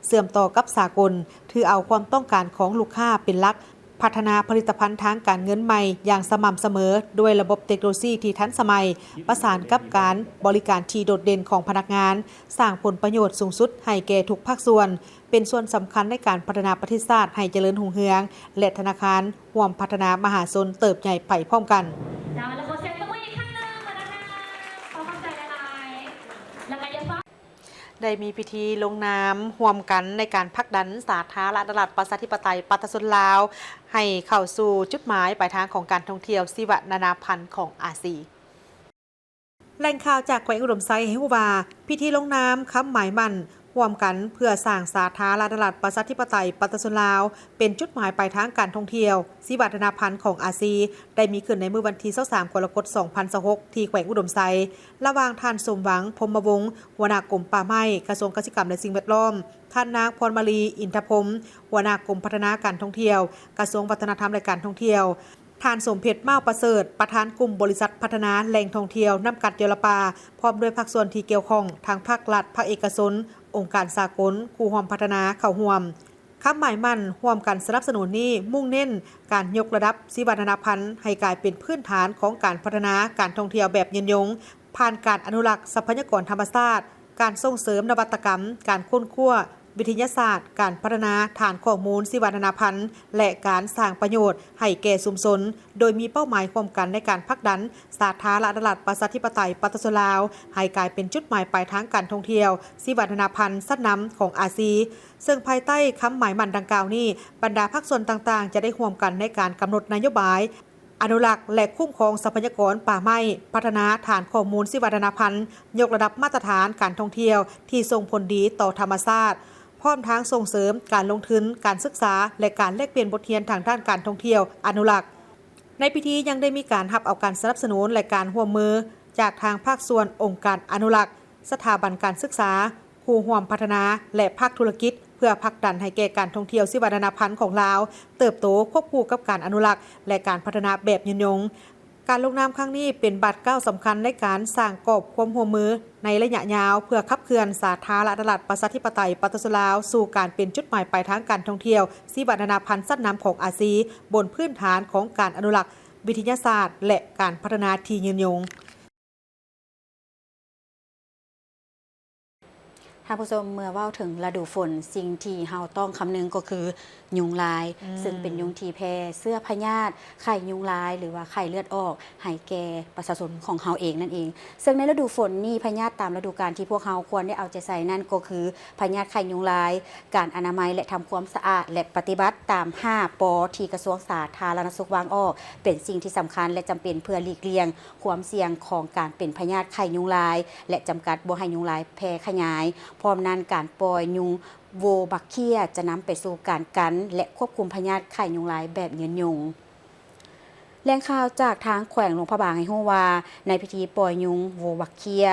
ເຊື່ອມຕໍ່ກັບສາກົນ, ຖືເອົາຄວາມຕ້ອງການຂອງລູກຄ້າເປັນຫຼັກ, ພັດທະນາຜະລິດຕະພັນທາງການເງິນໃໝ່ຢ່າງສະໝ່ຳສະເໝີ ດ້ວຍລະບົບເຕັກໂນໂລຊີທີ່ທັນສະໄໝ, ປະສານກັບການບໍລິການທີ່ໂດດເດັ່ນຂອງພະນັກງານ, ສ້າງຜົນປະໂຫຍດສູງສຸດໃຫ້ແກ່ທຸກພາກສ່ວນ, ເປັນສ່ວນສຳຄັນໃນການພັດທະນາປະເທດຊາດໃຫ້ຈະເລີນຮຸ່ງເຮືອງ ແລະ ທະນາຄານຮ່ວມພັດທະນາມະຫາຊົນເຕີບໃຫຍ່ໄປພ້ອມກັນ. ໄດ້ມີພິທີລົງນາມຮ່ວມກັນໃນການຜັກດັນສາທາລະນະລັດ ປະຊາທິປະໄຕ ປະຊາຊົນລາວ ໃຫ້ເຂົ້າສູ່ຈຸດໝາຍປາຍທາງຂອງການທ່ອງທ່ຽວຊີວະນານາພັນຂອງອາຊີ. ແຫຼ່ງຂ່າວຈາກແຂວງອຸດົມໄຊໃຫ້ຮູ້ວ່າ, ພິທີລົງນາມຄຳໝາຍໝັ້ນຮ່ວມກັນເພື່ອສ້າງສາທາລະນະລັດ ປະຊາທິປະໄຕ ປະຊາຊົນລາວ ເປັນຈຸດໝາຍປາຍທາງການທ່ອງທ່ຽວຊີວະນານາພັນຂອງອາຊີ ໄດ້ມີຂຶ້ນໃນມື້ວັນທີຊາວສາມ ກໍລະກົດ ສອງພັນຊາວຫົກ ທີ່ແຂວງອຸດົມໄຊ, ລະຫວ່າງທ່ານ ສົມຫວັງ ພົມມະວົງ ຫົວໜ້າກົມປ່າໄມ້ ກະຊວງກະສິກຳ ແລະ ສິ່ງແວດລ້ອມ, ທ່ານນາງ ພອນມາລີ ອິນທະພົມ ຫົວໜ້າກົມພັດທະນາການທ່ອງທ່ຽວ ກະຊວງວັດທະນະທຳ ແລະ ການທ່ອງທ່ຽວ, ທ່ານ ສົມເພັດ ມ້າວປະເສີດ ປະທານກຸ່ມບໍລິສັດພັດທະນາແຫຼ່ງທ່ອງທ່ຽວນ້ຳກັດຢໍລະປາ ພ້ອມດ້ວຍພາກສ່ວນທີ່ກ່ຽວຂ້ອງ ທັງພາກລັດ, ພາກເອກະຊົນ, ອົງການສາກົນ, ຄູ່ຮ່ວມພັດທະນາເຂົ້າຮ່ວມ. ຄຳໝາຍໝັ້ນຮ່ວມກັນສະໜັບສະໜູນນີ້ ມຸ່ງເນັ້ນການຍົກລະດັບຊີວະນານາພັນໃຫ້ກາຍເປັນພື້ນຖານຂອງການພັດທະນາການທ່ອງທ່ຽວແບບຍືນຍົງ, ຜ່ານການອະນຸລັກຊັບພະຍາກອນທຳມະຊາດ, ການສົ່ງເສີມນະວັດຕະກຳ, ການຄົ້ນຄວ້າວິທະຍາສາດ, ການພັດທະນາຖານຂໍ້ມູນຊີວະນານາພັນ ແລະ ການສ້າງປະໂຫຍດໃຫ້ແກ່ຊຸມຊົນ, ໂດຍມີເປົ້າໝາຍຮ່ວມກັນໃນການຜັກດັນສາທາລະນະລັດ ປະຊາທິປະໄຕ ປະຊາຊົນລາວ ໃຫ້ກາຍເປັນຈຸດໝາຍປາຍທາງການທ່ອງທ່ຽວຊີວະນານາພັນຊັ້ນນຳຂອງອາຊີ. ເຊິ່ງພາຍໃຕ້ຄຳໝາຍໝັ້ນດັ່ງກ່າວນີ້, ບັນດາພາກສ່ວນຕ່າງໆ ຈະໄດ້ຮ່ວມກັນໃນການກຳນົດນະໂຍບາຍ ອະນຸລັກ ແລະ ຄຸ້ມຄອງຊັບພະຍາກອນປ່າໄມ້, ພັດທະນາຖານຂໍ້ມູນຊີວະນານາພັນ, ຍົກລະດັບມາດຕະຖານການທ່ອງທ່ຽວທີ່ສົ່ງຜົນດີຕໍ່ທຳມະຊາດ, ພ້ອມທັງສົ່ງເສີມການລົງທຶນ, ການສຶກສາ ແລະ ການແລກປ່ຽນບົດຮຽນທາງດ້ານການທ່ອງທ່ຽວອະນຸລັກ. ໃນພິທີຍັງໄດ້ມີການຮັບເອົາການສະໜັບສະໜູນ ແລະ ການຮ່ວມມືຈາກທາງພາກສ່ວນ, ອົງການອະນຸລັກ, ສະຖາບັນການສຶກສາ, ຄູ່ຮ່ວມພັດທະນາ ແລະ ພາກທຸລະກິດ ເພື່ອຜັກດັນໃຫ້ແກ່ການທ່ອງທ່ຽວຊີວະນານາພັນຂອງລາວເຕີບໂຕຄວບຄູ່ກັບການອະນຸລັກ ແລະ ການພັດທະນາແບບຍືນຍົງ. ການລົງນາມຄັ້ງນີ້ເປັນບາດກ້າວສຳຄັນໃນການສ້າງກອບຄວາມຮ່ວມມືໃນໄລຍະຍາວ ເພື່ອຂັບເຄື່ອນສາທາລະນະລັດ ປະຊາທິປະໄຕ ປະຊາຊົນລາວ ສູ່ການເປັນຈຸດໝາຍປາຍທາງການທ່ອງທ່ຽວຊີວະນານາພັນຊັ້ນນຳຂອງອາຊີ ບົນພື້ນຖານຂອງການອະນຸລັກວິທະຍາສາດ ແລະ ການພັດທະນາທີ່ຍືນຍົງ. ທ່ານຜູ້ຊົມ, ເມື່ອເວົ້າເຖິງລະດູຝົນ, ສິ່ງທີ່ເຮົາຕ້ອງຄຳນຶງກໍຄືຍຸງລາຍ, ອືມ ເຊິ່ງເປັນຍຸງທີ່ແຜ່ເຊື້ອພະຍາດໄຂ້ຍຸງລາຍ ຫຼືວ່າໄຂ້ເລືອດອອກໃຫ້ແກ່ປະຊາຊົນຂອງເຮົາເອງນັ້ນເອງ. ເຊິ່ງໃນລະດູຝົນນີ້, ພະຍາດຕາມລະດູການທີ່ພວກເຮົາຄວນໄດ້ເອົາໃຈໃສ່ນັ້ນກໍຄື ພະຍາດໄຂ້ຍຸງລາຍ, ການອະນາໄມ ແລະ ທຳຄວາມສະອາດ ແລະ ປະຕິບັດຕາມຫ້າ ປ ທີ່ກະຊວງສາທາລະນະສຸກວາງອອກ ເປັນສິ່ງທີ່ສຳຄັນ ແລະ ຈຳເປັນເພື່ອຫຼີກລ່ຽງຄວາມສ່ຽງຂອງການເປັນພະຍາດໄຂ້ຍຸງລາຍ ແລະ ຈຳກັດບໍ່ໃຫ້ຍຸງລາຍແຜ່ຂະຫຍາຍ. ພ້ອມນັ້ນ, ການປ່ອຍຍຸງໂວບັກເຄຍຈະນຳໄປສູ່ການກັນ ແລະ ຄວບຄຸມພະຍາດໄຂ້ຍຸງລາຍແບບຍືນຍົງ. ແຫຼ່ງຂ່າວຈາກທາງແຂວງຫຼວງພະບາງໃຫ້ຮູ້ວ່າ, ໃນພິທີປ່ອຍຍຸງໂວບັກເຄຍ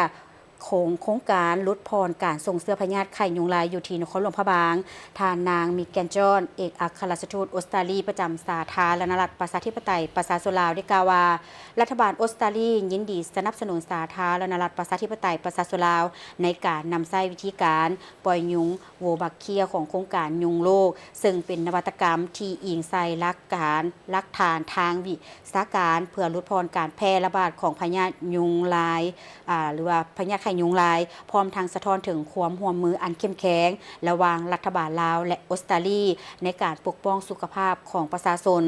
ໂຄງ ໂຄງການຫຼຸດຜ່ອນການສົ່ງເຊື້ອພະຍາດໄຂ້ຍຸງລາຍຢູ່ທີ່ນະຄອນຫຼວງພະບາງ, ທ່ານນາງ ມິກແກນຈອນ ເອກອັກຄະລັດຖະທູດອົດສະຕາລີປະຈຳສາທາລະນະລັດ ປະຊາທິປະໄຕ ປະຊາຊົນລາວ ໄດ້ກ່າວວ່າ ລັດຖະບານອົດສະຕາລີຍິນດີສະໜັບສະໜູນສາທາລະນະລັດ ປະຊາທິປະໄຕ ປະຊາຊົນລາວ ໃນການນຳໃຊ້ວິທີການປ່ອຍຍຸງ ໂວບັກເຄຍຂອງໂຄງການຍຸງໂລກ, ເຊິ່ງເປັນນະວັດຕະກຳທີ່ອີງໃສ່ຫຼັກການ, ຫຼັກຖານທາງວິຊາການ ເພື່ອຫຼຸດຜ່ອນການແຜ່ລະບາດຂອງພະຍາດຍຸງລາຍ, ອາ, ຫຼືວ່າພະຍາດໄຂ້ຍຸງລາຍ, ພ້ອມທັງສະທ້ອນເຖິງຄວາມຮ່ວມມືອັນເຂັ້ມແຂງລະຫວ່າງລັດຖະບານລາວ ແລະ ອົດສະຕາລີ ໃນການປົກປ້ອງສຸຂະພາບຂອງປະຊາຊົນ.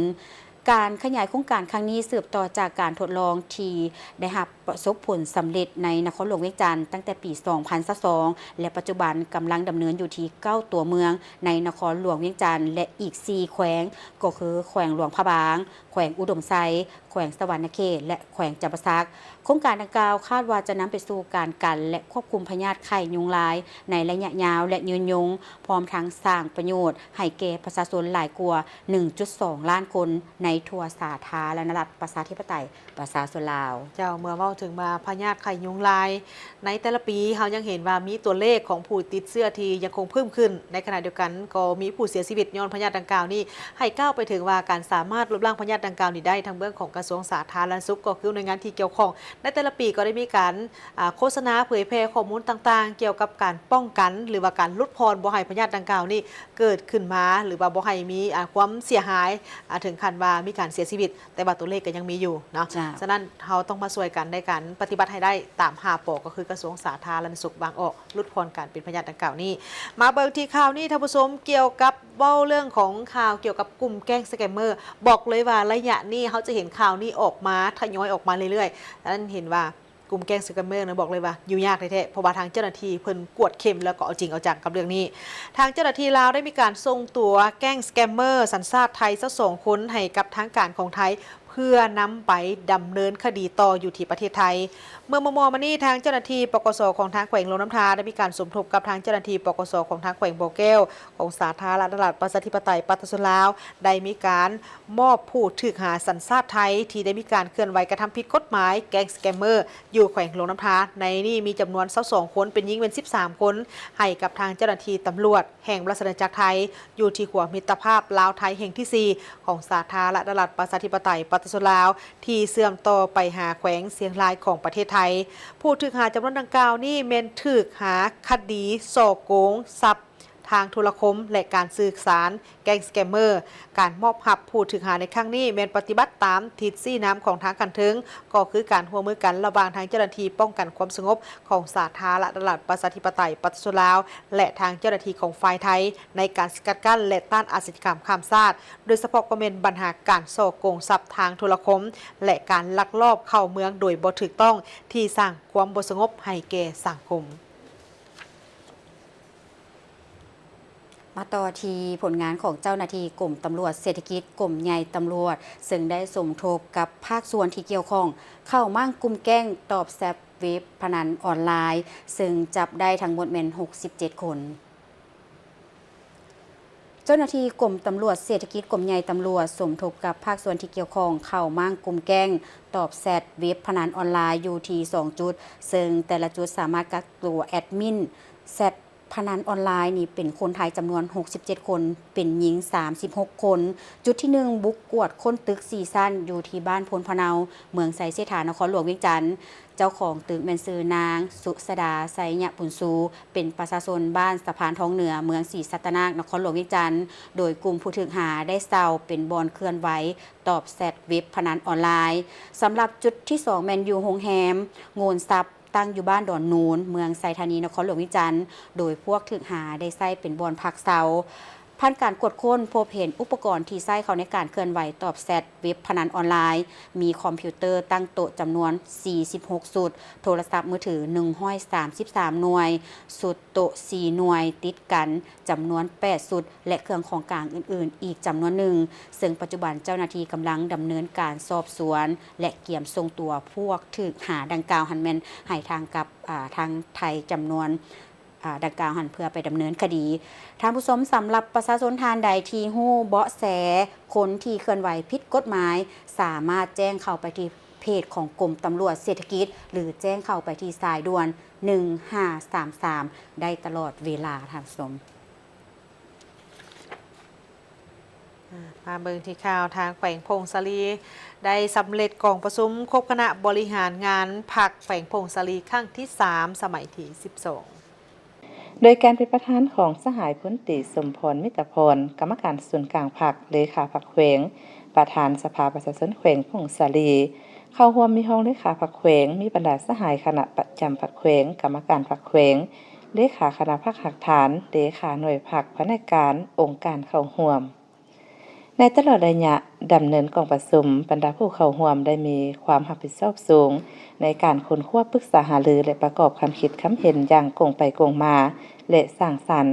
ການຂະຫຍາຍໂຄງການຄັ້ງນີ້ສືບຕໍ່ຈາກການທົດລອງທີ່ໄດ້ຮັບປະສົບຜົນສຳເລັດໃນນະຄອນຫຼວງວຽງຈັນຕັ້ງແຕ່ປີສອງພັນຊາວສອງ ແລະ ປັດຈຸບັນກຳລັງດຳເນີນຢູ່ທີ່ເກົ້າຕົວເມືອງໃນນະຄອນຫຼວງວຽງຈັນ ແລະ ອີກສີ່ແຂວງ ກໍຄືແຂວງຫຼວງພະບາງ, ແຂວງອຸດົມໄຊ, ແຂວງສະຫວັນນະເຂດ ແລະ ແຂວງຈຳປາສັກ. ໂຄງການດັ່ງກ່າວຄາດວ່າຈະນຳໄປສູ່ການກັນ ແລະ ຄວບຄຸມພະຍາດໄຂ້ຍຸງລາຍໃນໄລຍະຍາວ ແລະ ຍືນຍົງ, ພ້ອມທັງສ້າງປະໂຫຍດໃຫ້ແກ່ປະຊາຊົນຫຼາຍກວ່າໜຶ່ງຈຸດສອງລ້ານຄົນໃນທົ່ວສາທາລະນະລັດ ປະຊາທິປະໄຕ ປະຊາຊົນລາວ. ເຈົ້າ, ເມື່ອເວົ້າເຖິງວ່າພະຍາດໄຂ້ຍຸງລາຍ ໃນແຕ່ລະປີ ເຮົາຍັງເຫັນວ່າມີຕົວເລກຂອງຜູ້ຕິດເຊື້ອທີ່ຍັງຄົງເພີ່ມຂຶ້ນ, ໃນຂະນະດຽວກັນກໍມີຜູ້ເສຍຊີວິດຍ້ອນພະຍາດດັ່ງກ່າວນີ້, ໃຫ້ກ່າວໄປເຖິງວ່າການສາມາດລົບລ້າງພະຍາດດັ່ງກ່າວນີ້ໄດ້ ທາງເບື້ອງຂອງກະຊວງສາທາລະນະສຸກ ກໍຄືໜ່ວຍງານທີ່ກ່ຽວຂ້ອງ ໃນແຕ່ລະປີກໍໄດ້ມີການ ອາ ໂຄສະນາເຜີຍແຜ່ຂໍ້ມູນຕ່າງໆ ກ່ຽວກັບການປ້ອງກັນ ຫຼືວ່າການຫຼຸດຜ່ອນບໍ່ໃຫ້ພະຍາດດັ່ງກ່າວນີ້ເກີດຂຶ້ນມາ ຫຼືວ່າບໍ່ໃຫ້ມີ ອາ ຄວາມເສຍຫາຍ ອາ ເຖິງຂັ້ນວ່າມີການເສຍຊີວິດ, ແຕ່ວ່າຕົວເລກກໍຍັງມີຢູ່ເນາະ. ເຈົ້າ. ສະນັ້ນ ເຮົາຕ້ອງມາຊ່ວຍກັນໃນການປະຕິບັດໃຫ້ໄດ້ຕາມຫ້າ ປ ກໍຄືກະຊວງສາທາລະນະສຸກວາງອອກ, ຫຼຸດຜ່ອນການເປັນພະຍາດດັ່ງກ່າວນີ້. ມາເບິ່ງທີ່ຂ່າວນີ້ ທ່ານຜູ້ຊົມ, ກ່ຽວກັບ ເວົ້າເລື່ອງຂອງຂ່າວກ່ຽວກັບກຸ່ມແກ້ງສະແກມເມີ, ບອກເລີຍວ່າໄລຍະນີ້ເຮົາຈະເຫັນຂ່າວນີ້ອອກມາ ທະຍອຍອອກມາເລື້ອຍໆ. ອັນນັ້ນເຫັນວ່າ ກຸ່ມແກ້ງສະແກມເມີນະ ບອກເລີຍວ່າຢູ່ຍາກແທ້ໆ ເພາະວ່າທາງເຈົ້າໜ້າທີ່ເພິ່ນກວດເຂັ້ມ ແລ້ວກໍເອົາຈິງເອົາຈັງກັບເລື່ອງນີ້. ທາງເຈົ້າໜ້າທີ່ລາວໄດ້ມີການສົ່ງຕົວແກ້ງສະແກມເມີສັນຊາດໄທຊາວສອງຄົນໃຫ້ກັບທາງການຂອງໄທ ເພື່ອນຳໄປດຳເນີນຄະດີຕໍ່ຢູ່ທີ່ປະເທດໄທ. ເມື່ອມໍ່ໆມານີ້ ທາງເຈົ້າໜ້າທີ່ ປກສ ຂອງທາງແຂວງຫຼວງນ້ຳທາ ໄດ້ມີການສົມທົບກັບທາງເຈົ້າໜ້າທີ່ ປກສ ຂອງທາງແຂວງບໍ່ແກ້ວ ຂອງສາທາລະນະລັດ ປະຊາທິປະໄຕ ປະຊາຊົນລາວ ໄດ້ມີການມອບຜູ້ຖືກຫາສັນຊາດໄທ ທີ່ໄດ້ມີການເຄື່ອນໄຫວກະທຳຜິດກົດໝາຍແກ້ງສະແກມເມີ ຢູ່ແຂວງຫຼວງນ້ຳທາ. ໃນນີ້ມີຈຳນວນຊາວສອງຄົນ, ເປັນຍິງແມ່ນສິບສາມຄົນ, ໃຫ້ກັບທາງເຈົ້າໜ້າທີ່ຕຳຫຼວດແຫ່ງລາຊະອານາຈັກໄທ ຢູ່ທີ່ຂົວມິດຕະພາບລາວໄທແຫ່ງທີສີ່ ຂອງສາທາລະນະລັດ ປະຊາທິປະໄຕ ປະຊາຊົນລາວ ທີ່ເຊື່ອມຕໍ່ໄປຫາແຂວງຊຽງລາຍຂອງປະເທດໄທ. ຜູ້ຖືກຫາຈຳນວນດັ່ງກ່າວນີ້ແມ່ນຖືກຫາຄະດີສໍ້ໂກງຊັບ ທາງໂທລະຄົມ ແລະ ການສື່ສານ ແກ້ງສະແກມເມີ. ການມອບຮັບຜູ້ຖືກຫາໃນຄັ້ງນີ້ແມ່ນປະຕິບັດຕາມທິດຊີ້ນຳຂອງທາງຂັ້ນເທິງ, ກໍຄືການຮ່ວມມືກັນລະຫວ່າງທາງເຈົ້າໜ້າທີ່ປ້ອງກັນຄວາມສະຫງົບຂອງສາທາລະນະລັດ ປະຊາທິປະໄຕ ປະຊາຊົນລາວ ແລະ ທາງເຈົ້າໜ້າທີ່ຂອງຝ່າຍໄທ ໃນການສະກັດກັ້ນ ແລະ ຕ້ານອາຊະຍາກຳຂ້າມຊາດ, ໂດຍສະເພາະກໍແມ່ນບັນຫາການສໍ້ໂກງຊັບທາງໂທລະຄົມ ແລະ ການລັກລອບເຂົ້າເມືອງໂດຍບໍ່ຖືກຕ້ອງ ທີ່ສ້າງຄວາມບໍ່ສະຫງົບໃຫ້ແກ່ສັງຄົມ. ມາຕໍ່ທີ່ຜົນງານຂອງເຈົ້າໜ້າທີ່ກົມຕຳຫຼວດເສດຖະກິດ, ກົມໃຫຍ່ຕຳຫຼວດ, ເຊິ່ງໄດ້ສົມທົບກັບພາກສ່ວນທີ່ກ່ຽວຂ້ອງ ເຂົ້າມ້າງກຸ່ມແກ້ງຕອບແຊັບເວັບພະນັນອອນລາຍ, ເຊິ່ງຈັບໄດ້ທັງໝົດແມ່ນຫົກສິບເຈັດຄົນ. ເຈົ້າໜ້າທີ່ກົມຕຳຫຼວດເສດຖະກິດ, ກົມໃຫຍ່ຕຳຫຼວດ ສົມທົບກັບພາກສ່ວນທີ່ກ່ຽວຂ້ອງ ເຂົ້າມ້າງກຸ່ມແກ້ງຕອບແຊັດເວັບພະນັນອອນລາຍຢູ່ທີ່ສອງຈຸດ, ເຊິ່ງແຕ່ລະຈຸດສາມາດກັກຕົວແອັດມິນແຊັດພະນັນອອນລາຍນີ້ເປັນຄົນໄທຈຳນວນຫົກສິບເຈັດຄົນ, ເປັນຍິງສາມສິບຫົກຄົນ. ຈຸດທີໜຶ່ງ ບຸກກວດຄົ້ນຕຶກສີ່ຊັ້ນຢູ່ທີ່ບ້ານໂພນພະເນົາ ເມືອງໄຊເສດຖາ ນະຄອນຫຼວງວຽງຈັນ. ເຈົ້າຂອງຕຶກແມ່ນຊື່ນາງ ສຸຊາດາ ໄຊຍະບຸນຊູ ເປັນປະຊາຊົນບ້ານສະພານທອງເໜືອ ເມືອງສີສັດຕະນາກ ນະຄອນຫຼວງວຽງຈັນ, ໂດຍກຸ່ມຜູ້ຖືກຫາໄດ້ເຊົ່າເປັນບ່ອນເຄື່ອນໄຫວຕອບແຊັດເວັບພະນັນອອນລາຍ. ສຳລັບຈຸດທີສອງແມ່ນຢູ່ໂຮງແຮມໂງນຊັບ ຕັ້ງຢູ່ບ້ານດອນນູນ ເມືອງໄຊທານີ ນະຄອນຫຼວງວຽງຈັນ, ໂດຍພວກຖືກຫາໄດ້ໃຊ້ເປັນບ່ອນພັກເຊົາ. ຜ່ານການກວດຄົ້ນ ພົບເຫັນອຸປະກອນທີ່ໃຊ້ເຂົ້າໃນການເຄື່ອນໄຫວຕອບແຊັດເວັບພະນັນອອນລາຍ ມີຄອມພິວເຕີຕັ້ງໂຕະຈຳນວນສີ່ສິບຫົກຊຸດ, ໂທລະສັບມືຖືໜຶ່ງຮ້ອຍສາມສິບສາມໜ່ວຍ, ຊຸດໂຕະສີ່ໜ່ວຍຕິດກັນຈຳນວນແປດຊຸດ ແລະ ເຄື່ອງຂອງກາງອື່ນໆອີກຈຳນວນໜຶ່ງ, ເຊິ່ງປັດຈຸບັນເຈົ້າໜ້າທີ່ກຳລັງດຳເນີນການສອບສວນ ແລະ ກຽມສົ່ງຕົວພວກຖືກຫາດັ່ງກ່າວຫັ້ນແມ່ນໃຫ້ທາງກັບ ອາ ທາງໄທຈຳນວນ ອາ ດັ່ງກ່າວຫັ້ນເພື່ອໄປດຳເນີນຄະດີ. ທ່ານຜູ້ຊົມ, ສຳລັບປະຊາຊົນທ່ານໃດທີ່ຮູ້ເບາະແສຄົນທີ່ເຄື່ອນໄຫວຜິດກົດໝາຍ ສາມາດແຈ້ງເຂົ້າໄປທີ່ເພຈຂອງກົມຕຳຫຼວດເສດຖະກິດ ຫຼື ແຈ້ງເຂົ້າໄປທີ່ສາຍດ່ວນໜຶ່ງຫ້າສາມສາມໄດ້ຕະຫຼອດເວລາ. ທ່ານຜູ້ຊົມ ອາ ມາເບິ່ງທີ່ຂ່າວທາງແຂວງຜົ້ງສາລີ ໄດ້ສຳເລັດກອງປະຊຸມຄົບຄະນະບໍລິຫານງານພັກແຂວງຜົ້ງສາລີຄັ້ງທີສາມ ສະໄໝທີສິບສອງ ໂດຍການເປັນປະທານຂອງສະຫາຍພົນຕີ ສົມພອນ ມິດຕະພອນ ກຳມະການສູນກາງພັກ, ເລຂາພັກແຂວງ, ປະທານສະພາປະຊາຊົນແຂວງຜົ້ງສາລີ. ເຂົ້າຮ່ວມມີຮອງເລຂາພັກແຂວງ, ມີບັນດາສະຫາຍຄະນະປະຈຳພັກແຂວງ, ກຳມະການພັກແຂວງ, ເລຂາຄະນະພັກຮາກຖານ, ເລຂາໜ່ວຍພັກ, ພະແນກການ, ອົງການເຂົ້າຮ່ວມ. ໃນຕະຫຼອດໄລຍະດຳເນີນກອງປະຊຸມ, ບັນດາຜູ້ເຂົ້າຮ່ວມໄດ້ມີຄວາມຮັບຜິດຊອບສູງໃນການຄົ້ນຄວ້າ, ປຶກສາຫາລື ແລະ ປະກອບຄຳຄິດຄຳເຫັນຢ່າງກົງໄປກົງມາ ແລະ ສ້າງສັນ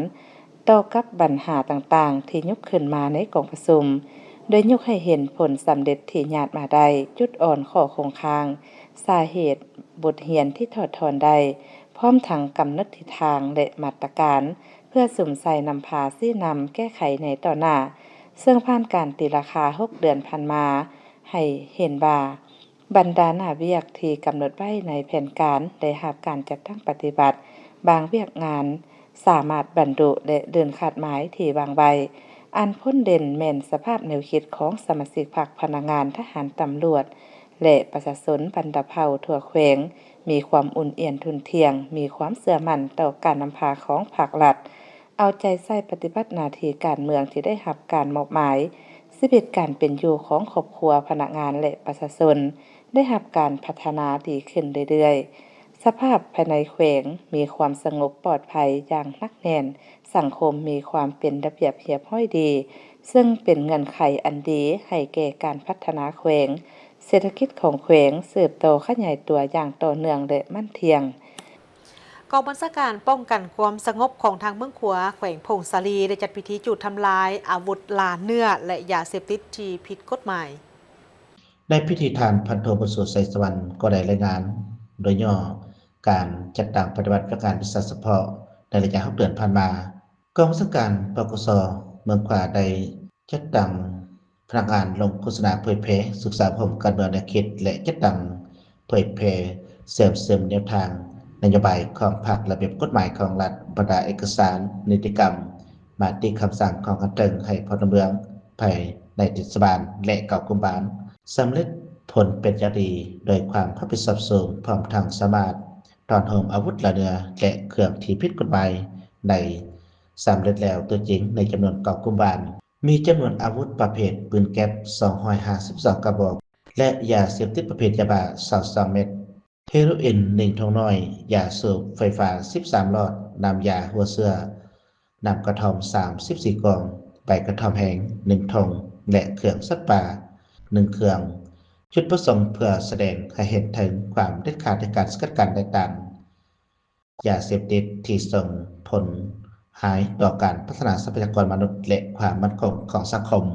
ຕໍ່ກັບບັນຫາຕ່າງໆທີ່ຍົກຂຶ້ນມາໃນກອງປະຊຸມ, ໂດຍຍົກໃຫ້ເຫັນຜົນສຳເລັດທີ່ຍາດມາໄດ້, ຈຸດອ່ອນ, ຂໍ້ຄົງຄ້າງ, ສາເຫດ, ບົດຮຽນທີ່ຖອດຖອນໄດ້, ພ້ອມທັງກຳນົດທິດທາງ ແລະ ມາດຕະການ ເພື່ອສຸມໃສ່ນຳພາຊີ້ນຳແກ້ໄຂໃນຕໍ່ໜ້າ, ເຊິ່ງຜ່ານການຕີລາຄາຫົກເດືອນຜ່ານມາ ໃຫ້ເຫັນວ່າ ບັນດາໜ້າວຽກທີ່ກຳນົດໄວ້ໃນແຜນການໄດ້ຮັບການຈັດຕັ້ງປະຕິບັດ, ບາງວຽກງານສາມາດບັນລຸ ແລະ ເດີນຄາດໝາຍທີ່ວາງໄວ້. ອັນພົ້ນເດັ່ນແມ່ນສະພາບແນວຄິດຂອງສະມາຊິກພັກ, ພະນັກງານ, ທະຫານ, ຕຳຫຼວດ ແລະ ປະຊາຊົນບັນດາເຜົ່າທົ່ວແຂວງ ມີຄວາມອຸ່ນອຽນທຸ່ນທ່ຽງ, ມີຄວາມເຊື່ອໝັ້ນຕໍ່ການນຳພາຂອງພາກລັດ, ເອົາໃຈໃສ່ປະຕິບັດໜ້າທີ່ການເມືອງທີ່ໄດ້ຮັບການມອບໝາຍ, ຊີວິດການເປັນຢູ່ຂອງຄອບຄົວ, ພະນັກງານ ແລະ ປະຊາຊົນ ໄດ້ຮັບການພັດທະນາດີຂຶ້ນເລື້ອຍໆ. ສະພາບພາຍໃນແຂວງມີຄວາມສະຫງົບປອດໄພຢ່າງໜັກແໜ້ນ, ສັງຄົມມີຄວາມເປັນລະບຽບຮຽບຮ້ອຍດີ, ເຊິ່ງເປັນເງື່ອນໄຂອັນດີໃຫ້ແກ່ການພັດທະນາແຂວງ, ເສດຖະກິດຂອງແຂວງເຕີບໂຕຂະຫຍາຍຕົວຢ່າງຕໍ່ເນື່ອງ ແລະ ໝັ້ນທ່ຽງ. ກອງບັນຊາການປ້ອງກັນຄວາມສະຫງົບຂອງທາງເມືອງຂວາ ແຂວງຜົ້ງສາລີ ໄດ້ຈັດພິທີຈູດທຳລາຍອາວຸດລ່າເນື້ອ ແລະ ຢາເສບຕິດທີ່ຜິດກົດໝາຍ. ໃນພິທີ ທ່ານພັນໂທ ບຸນຊູ ໄຊສະຫວັນ ກໍໄດ້ລາຍງານໂດຍຫຍໍ້ການຈັດຕັ້ງປະຕິບັດວຽກງານວິຊາສະເພາະໃນໄລຍະຫົກເດືອນຜ່ານມາ. ກອງບັນຊາການ ປກສ ເມືອງຂວາ ໄດ້ຈັດຕັ້ງພະນັກງານລົງໂຄສະນາເຜີຍແຜ່, ສຶກສາອົບຮົມການເມືອງແນວຄິດ ແລະ ຈັດຕັ້ງເຜີຍແຜ່ເຊື່ອມຊຶມແນວທາງນະໂຍບາຍຂອງພັກ, ລະບຽບກົດໝາຍຂອງລັດ, ບັນດາເອກະສານ, ນິຕິກຳ, ມະຕິຄຳສັ່ງຂອງຂັ້ນເທິງໃຫ້ພົນລະເມືອງພາຍໃນເທດສະບານ ແລະ ເກົ້າກຸ່ມບ້ານ ສຳເລັດຜົນເປັນຢ່າງດີ ໂດຍຄວາມຮັບຜິດຊອບສູງ, ພ້ອມທັງສາມາດຕ້ອນໂຮມອາວຸດລ່າເນື້ອ ແລະ ເຄື່ອງທີ່ຜິດກົດໝາຍໄດ້ສຳເລັດແລ້ວຕົວຈິງໃນຈຳນວນເກົ້າກຸ່ມບ້ານ, ມີຈຳນວນອາວຸດປະເພດປືນແກັບສອງຮ້ອຍຫ້າສິບສອງກະບອກ ແລະ ຢາເສບຕິດປະເພດຢາບ້າຊາວສອງເມັດ, ເຮໂຣອິນໜຶ່ງຖົງນ້ອຍ, ຢາສູບໄຟຟ້າສິບສາມຫຼອດ, ນ້ຳຢາຫົວເຊື້ອ, ນ້ຳກະທ່ອມສາມສິບສີ່ກ່ອງ, ໃບກະທ່ອມແຫ້ງໜຶ່ງຖົງ ແລະ ເຄື່ອງສັດປ່າໜຶ່ງເຄື່ອງ. ຈຸດປະສົງເພື່ອສະແດງໃຫ້ເຫັນເຖິງຄວາມເດັດຂາດໃນການສະກັດກັ້ນ ແລະ ຕ້ານຢາເສບຕິດທີ່ສົ່ງຜົນຮ້າຍຕໍ່ການພັດທະນາຊັບພະຍາກອນມະນຸດ ແລະ ຄວາມໝັ້ນຄົງຂອງສັງຄົມ.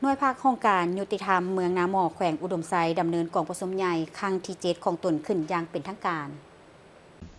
ໜ່ວຍພັກຫ້ອງການຍຸຕິທຳເມືອງນາໝໍ້ ແຂວງອຸດົມໄຊ ດຳເນີນກອງປະຊຸມໃຫຍ່ຄັ້ງທີເຈັດຂອງຕົນຂຶ້ນຢ່າງເປັນທາງການ.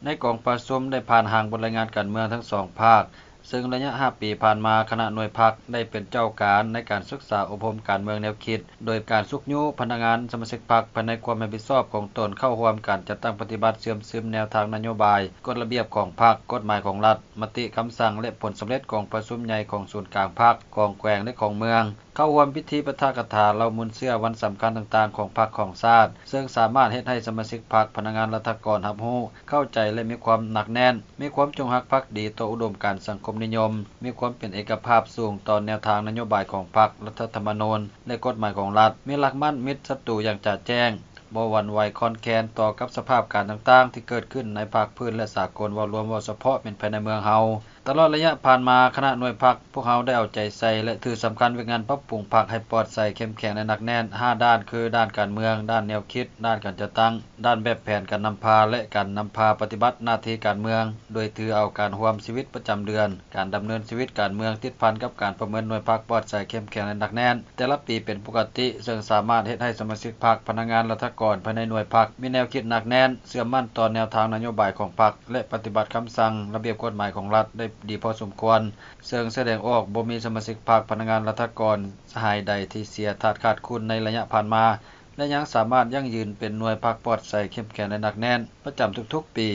ໃນກອງປະຊຸມໄດ້ຜ່ານຮ່າງບົດລາຍງານການເມືອງທັງສອງພາກ, ເຊິ່ງໄລຍະຫ້າປີຜ່ານມາ, ຄະນະໜ່ວຍພັກໄດ້ເປັນເຈົ້າການໃນການສຶກສາອົບຮົມການເມືອງແນວຄິດ, ໂດຍການຊຸກຍູ້ພະນັກງານສະມາຊິກພັກພາຍໃນຄວາມຮັບຜິດຊອບຂອງຕົນເຂົ້າຮ່ວມການຈັດຕັ້ງປະຕິບັດເຊື່ອມຊຶມແນວທາງນະໂຍບາຍ, ກົດລະບຽບຂອງພັກ, ກົດໝາຍຂອງລັດ, ມະຕິຄຳສັ່ງ ແລະ ຜົນສຳເລັດຂອງປະຊຸມໃຫຍ່ຂອງສູນກາງພັກ, ຂອງແຂວງ ແລະ ຂອງເມືອງ. ເຂົ້າຮ່ວມພິທີປາຖະກະຖາເລົ່າມູນເຊື້ອວັນສຳຄັນຕ່າງໆຂອງພັກຂອງຊາດ, ເຊິ່ງສາມາດເຮັດໃຫ້ສະມາຊິກພັກ, ພະນັກງານລັດຖະກອນຮັບຮູ້, ເຂົ້າໃຈ ແລະ ມີຄວາມໜັກແໜ້ນ, ມີຄວາມຈົງຮັກພັກດີຕໍ່ອຸດົມການສັງຄົມນິຍົມ, ມີຄວາມເປັນເອກະພາບສູງຕໍ່ແນວທາງນະໂຍບາຍຂອງພັກ, ລັດຖະທຳມະນູນ ແລະ ກົດໝາຍຂອງລັດ, ມີຫຼັກໝັ້ນມິດສັດຕູຢ່າງຈະແຈ້ງ, ບໍ່ຫວັ່ນໄຫວຄອນແຄນຕໍ່ກັບສະພາບການຕ່າງໆທີ່ເກີດຂຶ້ນໃນພາກພື້ນ ແລະ ສາກົນເວົ້າລວມ, ເວົ້າສະເພາະແມ່ນພາຍໃນເມືອງເຮົາ. ຕະຫຼອດໄລຍະຜ່ານມາ, ຄະນະໜ່ວຍພັກພວກເຮົາໄດ້ເອົາໃຈໃສ່ ແລະ ຖືສຳຄັນວຽກງານປັບປຸງພັກໃຫ້ປອດໃສ, ເຂັ້ມແຂງ ແລະ ໜັກແໜ້ນຫ້າດ້ານ ຄື ດ້ານການເມືອງ, ດ້ານແນວຄິດ, ດ້ານການຈັດຕັ້ງ, ດ້ານແບບແຜນການນຳພາ ແລະ ການນຳພາປະຕິບັດໜ້າທີ່ການເມືອງ, ໂດຍຖືເອົາການຮ່ວມຊີວິດປະຈຳເດືອນ, ການດຳເນີນຊີວິດການເມືອງຕິດພັນກັບການປະເມີນໜ່ວຍພັກປອດໃສ, ເຂັ້ມແຂງ ແລະ ໜັກແໜ້ນ ແຕ່ລະປີເປັນປົກກະຕິ, ເຊິ່ງສາມາດເຮັດໃຫ້ສະມາຊິກພັກ, ພະນັກງານລັດຖະກອນພາຍໃນໜ່ວຍພັກມີແນວຄິດໜັກແໜ້ນ, ເຊື່ອໝັ້ນຕໍ່ແນວທາງນະໂຍບາຍຂອງພັກ ແລະ ປະຕິບັດຄຳສັ່ງ, ລະບຽບກົດໝາຍຂອງລັດໄດ້ດີພໍສົມຄວນ, ເຊິ່ງສະແດງອອກບໍ່ມີສະມາຊິກພັກ, ພະນັກງານລັດຖະກອນສະຫາຍໃດທີ່ເສຍທາດຂາດຄຸນໃນໄລຍະຜ່ານມາ ແລະ ຍັງສາມາດຢັ້ງຢືນເປັນໜ່ວຍພັກປອດໃສ, ເຂັ້ມແຂງ ແລະ ໜັກແໜ້ນປະຈຳທຸກໆປີ.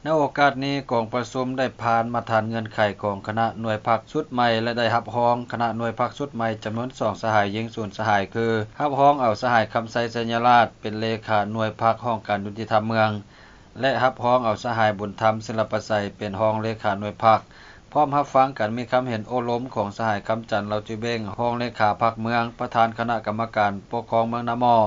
ໃນໂອກາດນີ້, ກອງປະຊຸມໄດ້ຜ່ານມາດຖານເງື່ອນໄຂຂອງຄະນະໜ່ວຍພັກຊຸດໃໝ່ ແລະ ໄດ້ຮັບຮອງຄະນະໜ່ວຍພັກຊຸດໃໝ່ຈຳນວນສອງສະຫາຍ, ຍິງສູນສະຫາຍ ຄື ຮັບຮອງເອົາສະຫາຍ ຄຳໄຊ ໄຊຍະລາດ ເປັນເລຂາໜ່ວຍພັກຫ້ອງການຍຸຕິທຳເມືອງ ແລະ ຮັບຮອງເອົາສະຫາຍ ບຸນທຳ ສິນລະປະໄຊ ເປັນຮອງເລຂາໜ່ວຍພັກ, ພ້ອມຮັບຟັງການມີຄຳເຫັນໂອ້ລົມຂອງສະຫາຍ ຄຳຈັນ ເລົາຈິເບັງ ຮອງເລຂາພັກເມືອງ, ປະທານຄະນະກຳມະການປົກຄອງເມືອງນາໝໍ້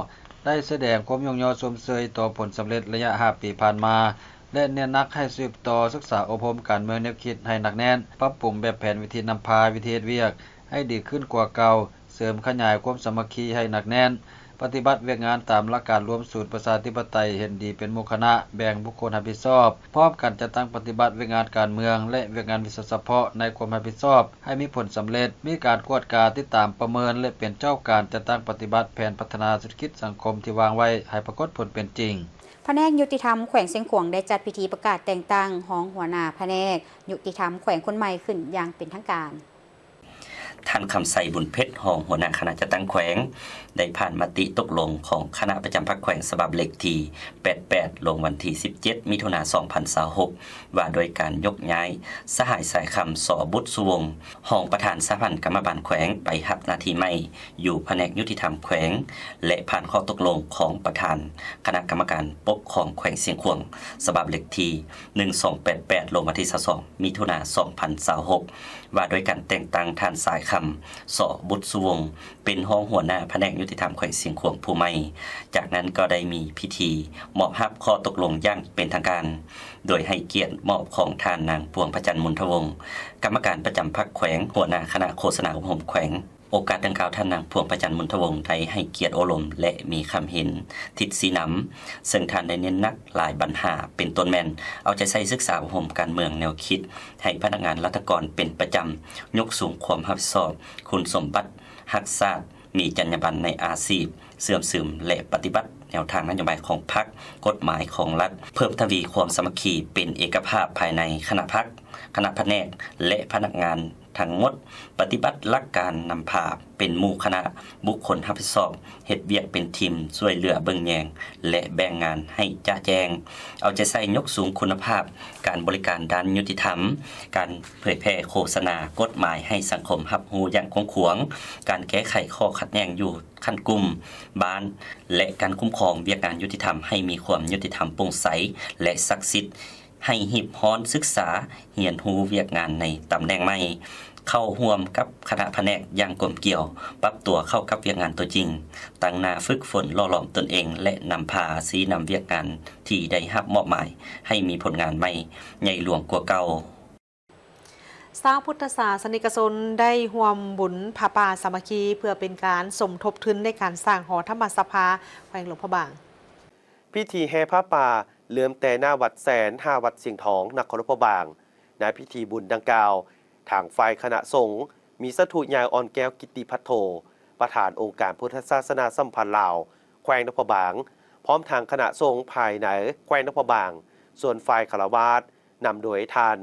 ໄດ້ສະແດງຄວາມຍົກຍໍຊົມເຊີຍຕໍ່ຜົນສຳເລັດໄລຍະຫ້າປີຜ່ານມາ ແລະ ເນັ້ນໜັກໃຫ້ສືບຕໍ່ສຶກສາອົບຮົມການເມືອງແນວຄິດໃຫ້ໜັກແໜ້ນ, ປັບປຸງແບບແຜນວິທີນຳພາ, ວິທີເຮັດວຽກໃຫ້ດີຂຶ້ນກວ່າເກົ່າ, ເສີມຂະຫຍາຍຄວາມສາມັກຄີໃຫ້ໜັກແໜ້ນ, ປະຕິບັດວຽກງານຕາມຫຼັກການລວມສູນປະຊາທິປະໄຕ, ເຫັນດີເປັນໝູ່ຄະນະ, ແບ່ງບຸກຄົນຮັບຜິດຊອບ, ພ້ອມກັນຈັດຕັ້ງປະຕິບັດວຽກງານການເມືອງ ແລະ ວຽກງານວິຊາສະເພາະໃນຄວາມຮັບຜິດຊອບໃຫ້ມີຜົນສຳເລັດ, ມີການກວດກາ, ຕິດຕາມ, ປະເມີນ ແລະ ເປັນເຈົ້າການຈັດຕັ້ງປະຕິບັດແຜນພັດທະນາເສດຖະກິດສັງຄົມທີ່ວາງໄວ້ໃຫ້ປາກົດຜົນເປັນຈິງ. ພະແນກຍຸຕິທຳແຂວງຊຽງຂວາງໄດ້ຈັດພິທີປະກາດແຕ່ງຕັ້ງຮອງຫົວໜ້າພະແນກຍຸຕິທຳແຂວງຄົນໃໝ່ຂຶ້ນຢ່າງເປັນທາງການ. ທ່ານ ຄຳໄຊ ບຸນເພັດ ຮອງຫົວໜ້າຄະນະຈັດຕັ້ງແຂວງ ໄດ້ຜ່ານມະຕິຕົກລົງຂອງຄະນະປະຈຳພັກແຂວງ ສະບັບເລກທີແປດແປດ ລົງວັນທີສິບເຈັດ ມິຖຸນາ ສອງພັນຊາວຫົກ ວ່າດ້ວຍການຍົກຍ້າຍສະຫາຍ ສາຍຄຳ ສ ບຸດສຸວົງ ຮອງປະທານສະຫະພັນກຳມະບານແຂວງ ໄປຮັບໜ້າທີ່ໃໝ່ຢູ່ພະແນກຍຸຕິທຳແຂວງ ແລະ ຜ່ານຂໍ້ຕົກລົງຂອງປະທານຄະນະກຳມະການປົກຄອງແຂວງຊຽງຂວາງ ສະບັບເລກທີໜຶ່ງສອງແປດແປດ ລົງວັນທີຊາວສອງ ມິຖຸນາ ສອງພັນຊາວຫົກ ວ່າດ້ວຍການແຕ່ງຕັ້ງທ່ານ ສາຍຄຳ ສ ບຸດສຸວົງ ເປັນຮອງຫົວໜ້າພະແນກຍຸຕິທຳແຂວງຊຽງຂວາງຜູ້ໃໝ່. ຈາກນັ້ນກໍໄດ້ມີພິທີມອບຮັບຂໍ້ຕົກລົງຢ່າງເປັນທາງການ, ໂດຍໃຫ້ກຽດມອບຂອງທ່ານນາງ ພວງພະຈັນ ມຸນທະວົງ ກຳມະການປະຈຳພັກແຂວງ, ຫົວໜ້າຄະນະໂຄສະນາອົບຮົມແຂວງ. ໂອກາດດັ່ງກ່າວ, ທ່ານນາງ ພວງພະຈັນ ມຸນທະວົງ ໄດ້ໃຫ້ກຽດໂອ້ລົມ ແລະ ມີຄຳເຫັນທິດຊີ້ນຳ, ເຊິ່ງທ່ານໄດ້ເນັ້ນໜັກຫຼາຍບັນຫາ, ເປັນຕົ້ນແມ່ນເອົາໃຈໃສ່ສຶກສາອົບຮົມການເມືອງແນວຄິດ ໃຫ້ພະນັກງານລັດຖະກອນເປັນປະຈຳ, ຍົກສູງຄວາມຮັບຜິດຊອບ, ຄຸນສົມບັດຮັກຊາດ, ມີຈັນຍາບັນໃນອາຊີບ, ເຊື່ອມຊຶມ ແລະ ປະຕິບັດແນວທາງນະໂຍບາຍຂອງພັກ, ກົດໝາຍຂອງລັດ, ເພີ່ມທະວີຄວາມສາມັກຄີເປັນເອກະພາບພາຍໃນຄະນະພັກ, ຄະນະພະແນກ ແລະ ພະນັກງານທັງໝົດ, ປະຕິບັດຫຼັກການນຳພາເປັນໝູ່ຄະນະ, ບຸກຄົນຮັບຜິດຊອບ, ເຮັດວຽກເປັນທີມ, ຊ່ວຍເຫຼືອເບິ່ງແຍງ ແລະ ແບ່ງງານໃຫ້ຈະແຈ້ງ, ເອົາໃຈໃສ່ຍົກສູງຄຸນນະພາບການບໍລິການດ້ານຍຸຕິທຳ, ການເຜີຍແຜ່ໂຄສະນາກົດໝາຍໃຫ້ສັງຄົມຮັບຮູ້ຢ່າງກວ້າງຂວາງ, ການແກ້ໄຂຂໍ້ຂັດແຍ່ງຢູ່ຂັ້ນກຸ່ມ, ບ້ານ ແລະ ການຄຸ້ມຄອງວຽກງານຍຸຕິທຳໃຫ້ມີຄວາມຍຸຕິທຳໂປ່ງໃສ ແລະ ສັກສິດ, ໃຫ້ຮີບຮ້ອນສຶກສາ, ຮຽນຮູ້ວຽກງານໃນຕຳແໜ່ງໃໝ່, ເຂົ້າຮ່ວມກັບຄະນະພະແນກຢ່າງກົມກຽວ, ປັບຕົວເຂົ້າກັບວຽກງານຕົວຈິງ, ຕັ້ງໜ້າຝຶກຝົນຫຼໍ່ຫຼອມຕົນເອງ ແລະ ນຳພາຊີ້ນຳວຽກງານທີ່ໄດ້ຮັບມອບໝາຍໃຫ້ມີຜົນງານໃໝ່ໃຫຍ່ຫຼວງກວ່າເກົ່າ. ຊາວພຸດທະສາສະນິກະຊົນໄດ້ຮ່ວມບຸນຜ້າປ່າສາມັກຄີ ເພື່ອເປັນການສົມທົບທຶນໃນການສ້າງຫໍທຳມະສະພາແຂວງຫຼວງພະບາງ. ພິທີແຫ່ຜ້າປ່າເລີ່ມແຕ່ໜ້າວັດແສນຫາວັດຊຽງທອງ ນະຄອນຫຼວງພະບາງ. ໃນພິທີບຸນດັ່ງກ່າວ, ທາງຝ່າຍຄະນະສົງ ມີສາທຸຍາຍ ອ່ອນແກ້ວ ກິດຕິພັດໂທ ປະທານອົງການພຸດທະສາສະໜາສຳພັນລາວ ແຂວງຫຼວງພະບາງ, ພ້ອມທັງຄະນະສົງພາຍໃນແຂວງຫຼວງພະບາງ, ສ່ວນຝ່າຍຄາລະວາດ ນຳໂດຍທ່ານ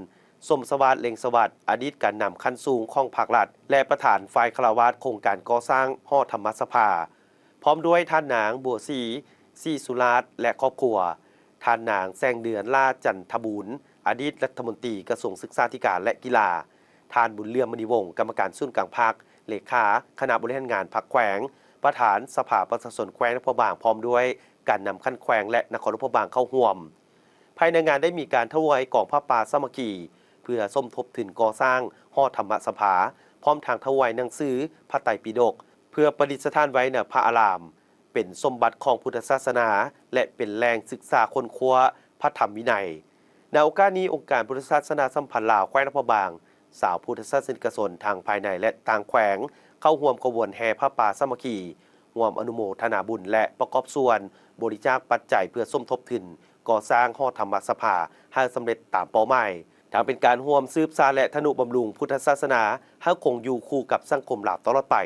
ສົມສະຫວາດ ເລັ່ງສະຫວັດ ອະດີດການນຳຂັ້ນສູງຂອງພັກລັດ ແລະ ປະທານຝ່າຍຄາລະວາດໂຄງການກໍ່ສ້າງຫໍທຳມະສະພາ, ພ້ອມດ້ວຍທ່ານນາງ ບົວສີ ສີສຸລາດ ແລະ ຄອບຄົວ, ທ່ານນາງ ແສງເດືອນ ຫຼ້າຈັນທະບູນ ອະດີດລັດຖະມົນຕີກະຊວງສຶກສາທິການ ແລະ ກິລາ, ທ່ານ ບຸນເຫຼືອມ ມະນີວົງ ກຳມະການສູນກາງພັກ, ເລຂາຄະນະບໍລິຫານງານພັກແຂວງ, ປະທານສະພາປະຊາຊົນແຂວງຫຼວງພະບາງ ພ້ອມດ້ວຍການນຳຂັ້ນແຂວງ ແລະ ນະຄອນຫຼວງພະບາງເຂົ້າຮ່ວມ. ພາຍໃນງານໄດ້ມີການຖວາຍກອງຜ້າປ່າສາມັກຄີ ເພື່ອສົມທົບທຶນກໍ່ສ້າງຫໍທຳມະສະພາ, ພ້ອມທັງຖວາຍໜັງສືພະໄຕປິດົກ ເພື່ອປະດິດສະຖານໄວ້ໃນພະອາລາມ ເປັນສົມບັດຂອງພຸດທະສາສະໜາ ແລະ ເປັນແຫຼ່ງສຶກສາຄົ້ນຄວ້າພະທຳວິໄນ. ໃນໂອກາດນີ້, ອົງການພຸດທະສາສະໜາສຳພັນລາວແຂວງຫຼວງພະບາງ, ຊາວພຸດທະສາສະນິກະຊົນທັງພາຍໃນ ແລະ ຕ່າງແຂວງ ເຂົ້າຮ່ວມຂະບວນແຫ່ຜ້າປ່າສາມັກຄີ, ຮ່ວມອະນຸໂມທະນາບຸນ ແລະ ປະກອບສ່ວນບໍລິຈາກປັດໄຈ ເພື່ອສົມທົບທຶນກໍ່ສ້າງຫໍທຳມະສະພາໃຫ້ສຳເລັດຕາມເປົ້າໝາຍ, ທັງເປັນການຮ່ວມສືບສານ ແລະ ທະນຸບຳລຸງພຸດທະສາສະໜາໃຫ້ຄົງຢູ່ຄູ່ກັບສັງຄົມລາວຕະຫຼອດໄປ.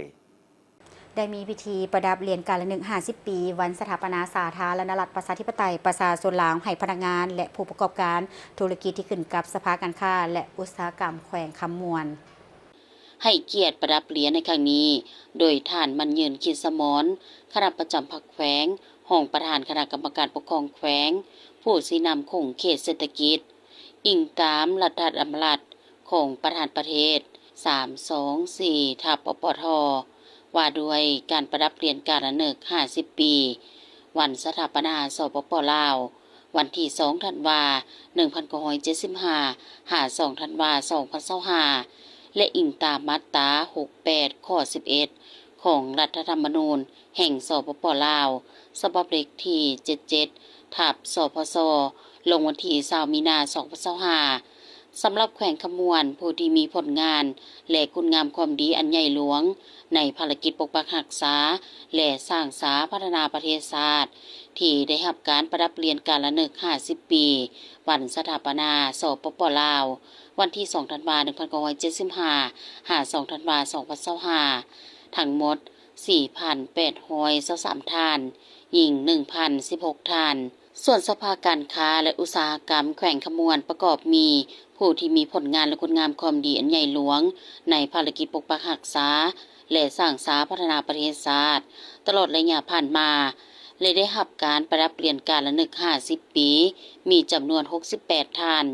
ໄດ້ມີພິທີປະດັບຫຼຽນກາລະນຶກຫ້າສິບປີ ວັນສະຖາປະນາສາທາລະນະລັດ ປະຊາທິປະໄຕ ປະຊາຊົນລາວ ໃຫ້ພະນັກງານ ແລະ ຜູ້ປະກອບການທຸລະກິດທີ່ຂຶ້ນກັບສະພາການຄ້າ ແລະ ອຸດສາຫະກຳແຂວງຄຳມ່ວນ. ໃຫ້ກຽດປະດັບຫຼຽນໃນຄັ້ງນີ້ ໂດຍທ່ານ ໝັ້ນຍືນ ຄິດສະໝອນ ຄະນະປະຈຳພັກແຂວງ, ຮອງປະທານຄະນະກຳມະການປົກຄອງແຂວງ, ຜູ້ຊີ້ນຳຂົງເຂດເສດຖະກິດ, ອີງຕາມລັດຖະດຳລັດຂອງປະທານປະເທດ ສາມສອງສີ່ ທັບ ປປທ ວ່າດ້ວຍການປະດັບຫຼຽນກາລະນຶກຫ້າສິບປີ ວັນສະຖາປະນາ ສປປ ລາວ ວັນທີສອງ ທັນວາ ໜຶ່ງພັນເກົ້າຮ້ອຍເຈັດສິບຫ້າ ຫາ ສອງ ທັນວາ ສອງພັນຊາວຫ້າ ແລະ ອີງຕາມມາດຕາ ຫົກແປດ ຂໍ້ສິບເອັດ ຂອງລັດຖະທຳມະນູນ ແຫ່ງ ສປປ ລາວ ສະບັບເລກທີ ເຈັດເຈັດ ທັບ ສພສ ລົງວັນທີ ຊາວ ມີນາ ສອງພັນຊາວຫ້າ ສຳລັບແຂວງຄຳມ່ວນ ຜູ້ທີ່ມີຜົນງານ ແລະ ຄຸນງາມຄວາມດີອັນໃຫຍ່ຫຼວງ ໃນພາລະກິດປົກປັກຮັກສາ ແລະ ສ້າງສາພັດທະນາປະເທດຊາດ ທີ່ໄດ້ຮັບການປະດັບຫຼຽນກາລະນຶກຫ້າສິບປີ ວັນສະຖາປະນາ ສປປ ລາວ ວັນທີສອງ ທັນວາ ໜຶ່ງພັນເກົ້າຮ້ອຍເຈັດສິບຫ້າ ຫາ ສອງ ທັນວາ ສອງພັນຊາວຫ້າ ທັງໝົດ ສີ່ພັນແປດຮ້ອຍຊາວສາມທ່ານ, ຍິງ ໜຶ່ງພັນສິບຫົກທ່ານ. ສ່ວນສະພາການຄ້າ ແລະ ອຸດສາຫະກຳແຂວງຄຳມ່ວນ ປະກອບມີຜູ້ທີ່ມີຜົນງານ ແລະ ຄຸນງາມຄວາມດີອັນໃຫຍ່ຫຼວງ ໃນພາລະກິດປົກປັກຮັກສາ ແລະ ສ້າງສາພັດທະນາປະເທດຊາດ ຕະຫຼອດໄລຍະຜ່ານມາ ແລະ ໄດ້ຮັບການປະດັບຫຼຽນກາລະນຶກຫ້າສິບປີ ມີຈຳນວນ ຫົກສິບແປດທ່ານ,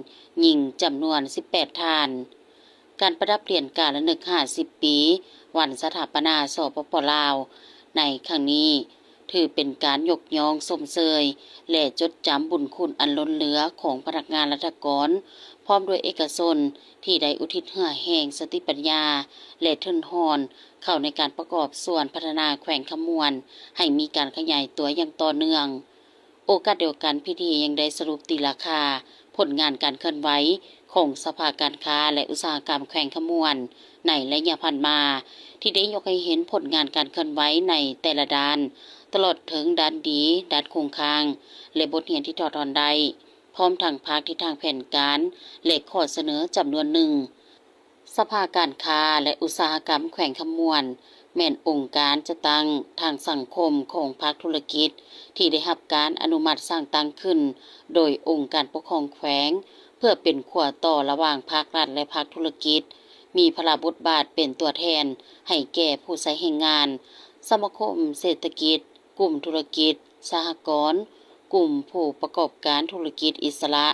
ຍິງຈຳນວນ ສິບແປດທ່ານ. ການປະດັບຫຼຽນກາລະນຶກຫ້າສິບປີ ວັນສະຖາປະນາ ສປປ ລາວ ໃນຄັ້ງນີ້ ຖືເປັນການຍົກຍ້ອງຊົມເຊີຍ ແລະ ຈົດຈຳບຸນຄຸນອັນລົ້ນເຫຼືອຂອງພະນັກງານລັດຖະກອນ ພ້ອມດ້ວຍເອກະຊົນ ທີ່ໄດ້ອຸທິດເຫື່ອແຮງ, ສະຕິປັນຍາ ແລະ ທຶນຮອນ ເຂົ້າໃນການປະກອບສ່ວນພັດທະນາແຂວງຄຳມ່ວນ ໃຫ້ມີການຂະຫຍາຍຕົວຢ່າງຕໍ່ເນື່ອງ. ໂອກາດດຽວກັນ, ພິທີຍັງໄດ້ສະຫຼຸບຕີລາຄາຜົນງານການເຄື່ອນໄຫວຂອງສະພາການຄ້າ ແລະ ອຸດສາຫະກຳແຂວງຄຳມ່ວນໃນໄລຍະຜ່ານມາ ທີ່ໄດ້ຍົກໃຫ້ເຫັນຜົນງານການເຄື່ອນໄຫວໃນແຕ່ລະດ້ານ, ຕະຫຼອດເຖິງດ້ານດີ, ດ້ານຄົງຄ້າງ ແລະ ບົດຮຽນທີ່ຖອດຖອນໄດ້, ພ້ອມທັງພາກທິດທາງແຜນການ ແລະ ຂໍ້ສະເໜີຈຳນວນໜຶ່ງ. ສະພາການຄ້າ ແລະ ອຸດສາຫະກຳແຂວງຄຳມ່ວນ ແມ່ນອົງການຈັດຕັ້ງທາງສັງຄົມຂອງພາກທຸລະກິດ ທີ່ໄດ້ຮັບການອະນຸມັດສ້າງຕັ້ງຂຶ້ນໂດຍອົງການປົກຄອງແຂວງ ເພື່ອເປັນຂົວຕໍ່ລະຫວ່າງພາກລັດ ແລະ ພາກທຸລະກິດ, ມີພາລະບົດບາດເປັນຕົວແທນໃຫ້ແກ່ຜູ້ໃຊ້ແຮງງານ, ສະມາຄົມເສດຖະກິດ, ກຸ່ມທຸລະກິດ, ສະຫະກອນ, ກຸ່ມຜູ້ປະກອບການທຸລະກິດອິດສະຫຼະ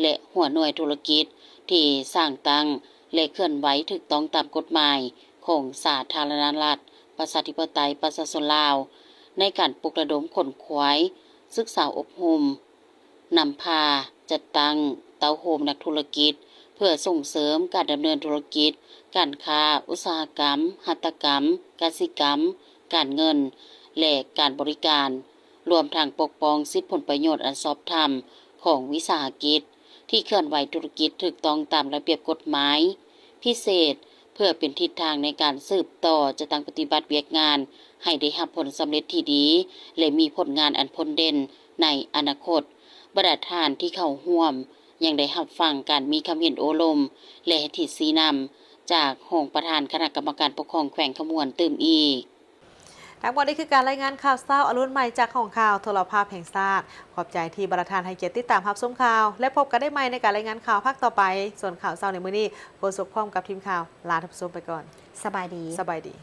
ແລະ ຫົວໜ່ວຍທຸລະກິດທີ່ສ້າງຕັ້ງ ແລະ ເຄື່ອນໄຫວຖືກຕ້ອງຕາມກົດໝາຍຂອງສາທາລະນະລັດ ປະຊາທິປະໄຕ ປະຊາຊົນລາວ ໃນການປຸກລະດົມຂົນຂວາຍ, ສຶກສາອົບຮົມ, ນຳພາ, ຈັດຕັ້ງເຕົ້າໂຮມນັກທຸລະກິດ ເພື່ອສົ່ງເສີມການດຳເນີນທຸລະກິດ, ການຄ້າ, ອຸດສາຫະກຳ, ຫັດຖະກຳ, ກະສິກຳ, ການເງິນ ແລະ ການບໍລິການ. ລວມທັງປົກປ້ອງສິດຜົນປະໂຫຍດອັນຊອບທຳຂອງວິສາຫະກິດ ທີ່ເຄື່ອນໄຫວທຸລະກິດຖືກຕ້ອງຕາມລະບຽບກົດໝາຍພິເສດ, ເພື່ອເປັນທິດທາງໃນການສືບຕໍ່ຈັດຕັ້ງປະຕິບັດວຽກງານໃຫ້ໄດ້ຮັບຜົນສຳເລັດທີ່ດີ ແລະ ມີຜົນງານອັນພົ້ນເດັ່ນໃນອະນາຄົດ. ບັນດາທ່ານທີ່ເຂົ້າຮ່ວມຍັງໄດ້ຮັບຟັງການມີຄຳເຫັນໂອ້ລົມ ແລະ ທິດຊີ້ນຳຈາກຮອງປະທານຄະນະກຳມະການປົກຄອງແຂວງຄຳມ່ວນຕື່ມອີກ. ທັງໝົດນີ້ຄືການລາຍງານຂ່າວເຊົ້າອະລຸນໃໝ່ຈາກຫ້ອງຂ່າວໂທລະພາບແຫ່ງຊາດ. ຂອບໃຈທີ່ບັນດາທ່ານໃຫ້ກຽດຕິດຕາມຮັບຊົມຂ່າວ ແລະ ພົບກັນໄດ້ໃໝ່ໃນການລາຍງານຂ່າວພາກຕໍ່ໄປ. ສ່ວນຂ່າວເຊົ້າໃນມື້ນີ້ ໂຄສົກພ້ອມກັບທີມຂ່າວ ລາທ່ານຜູ້ຊົມໄປກ່ອນ. ສະບາຍດີ. ສະບາຍດີ.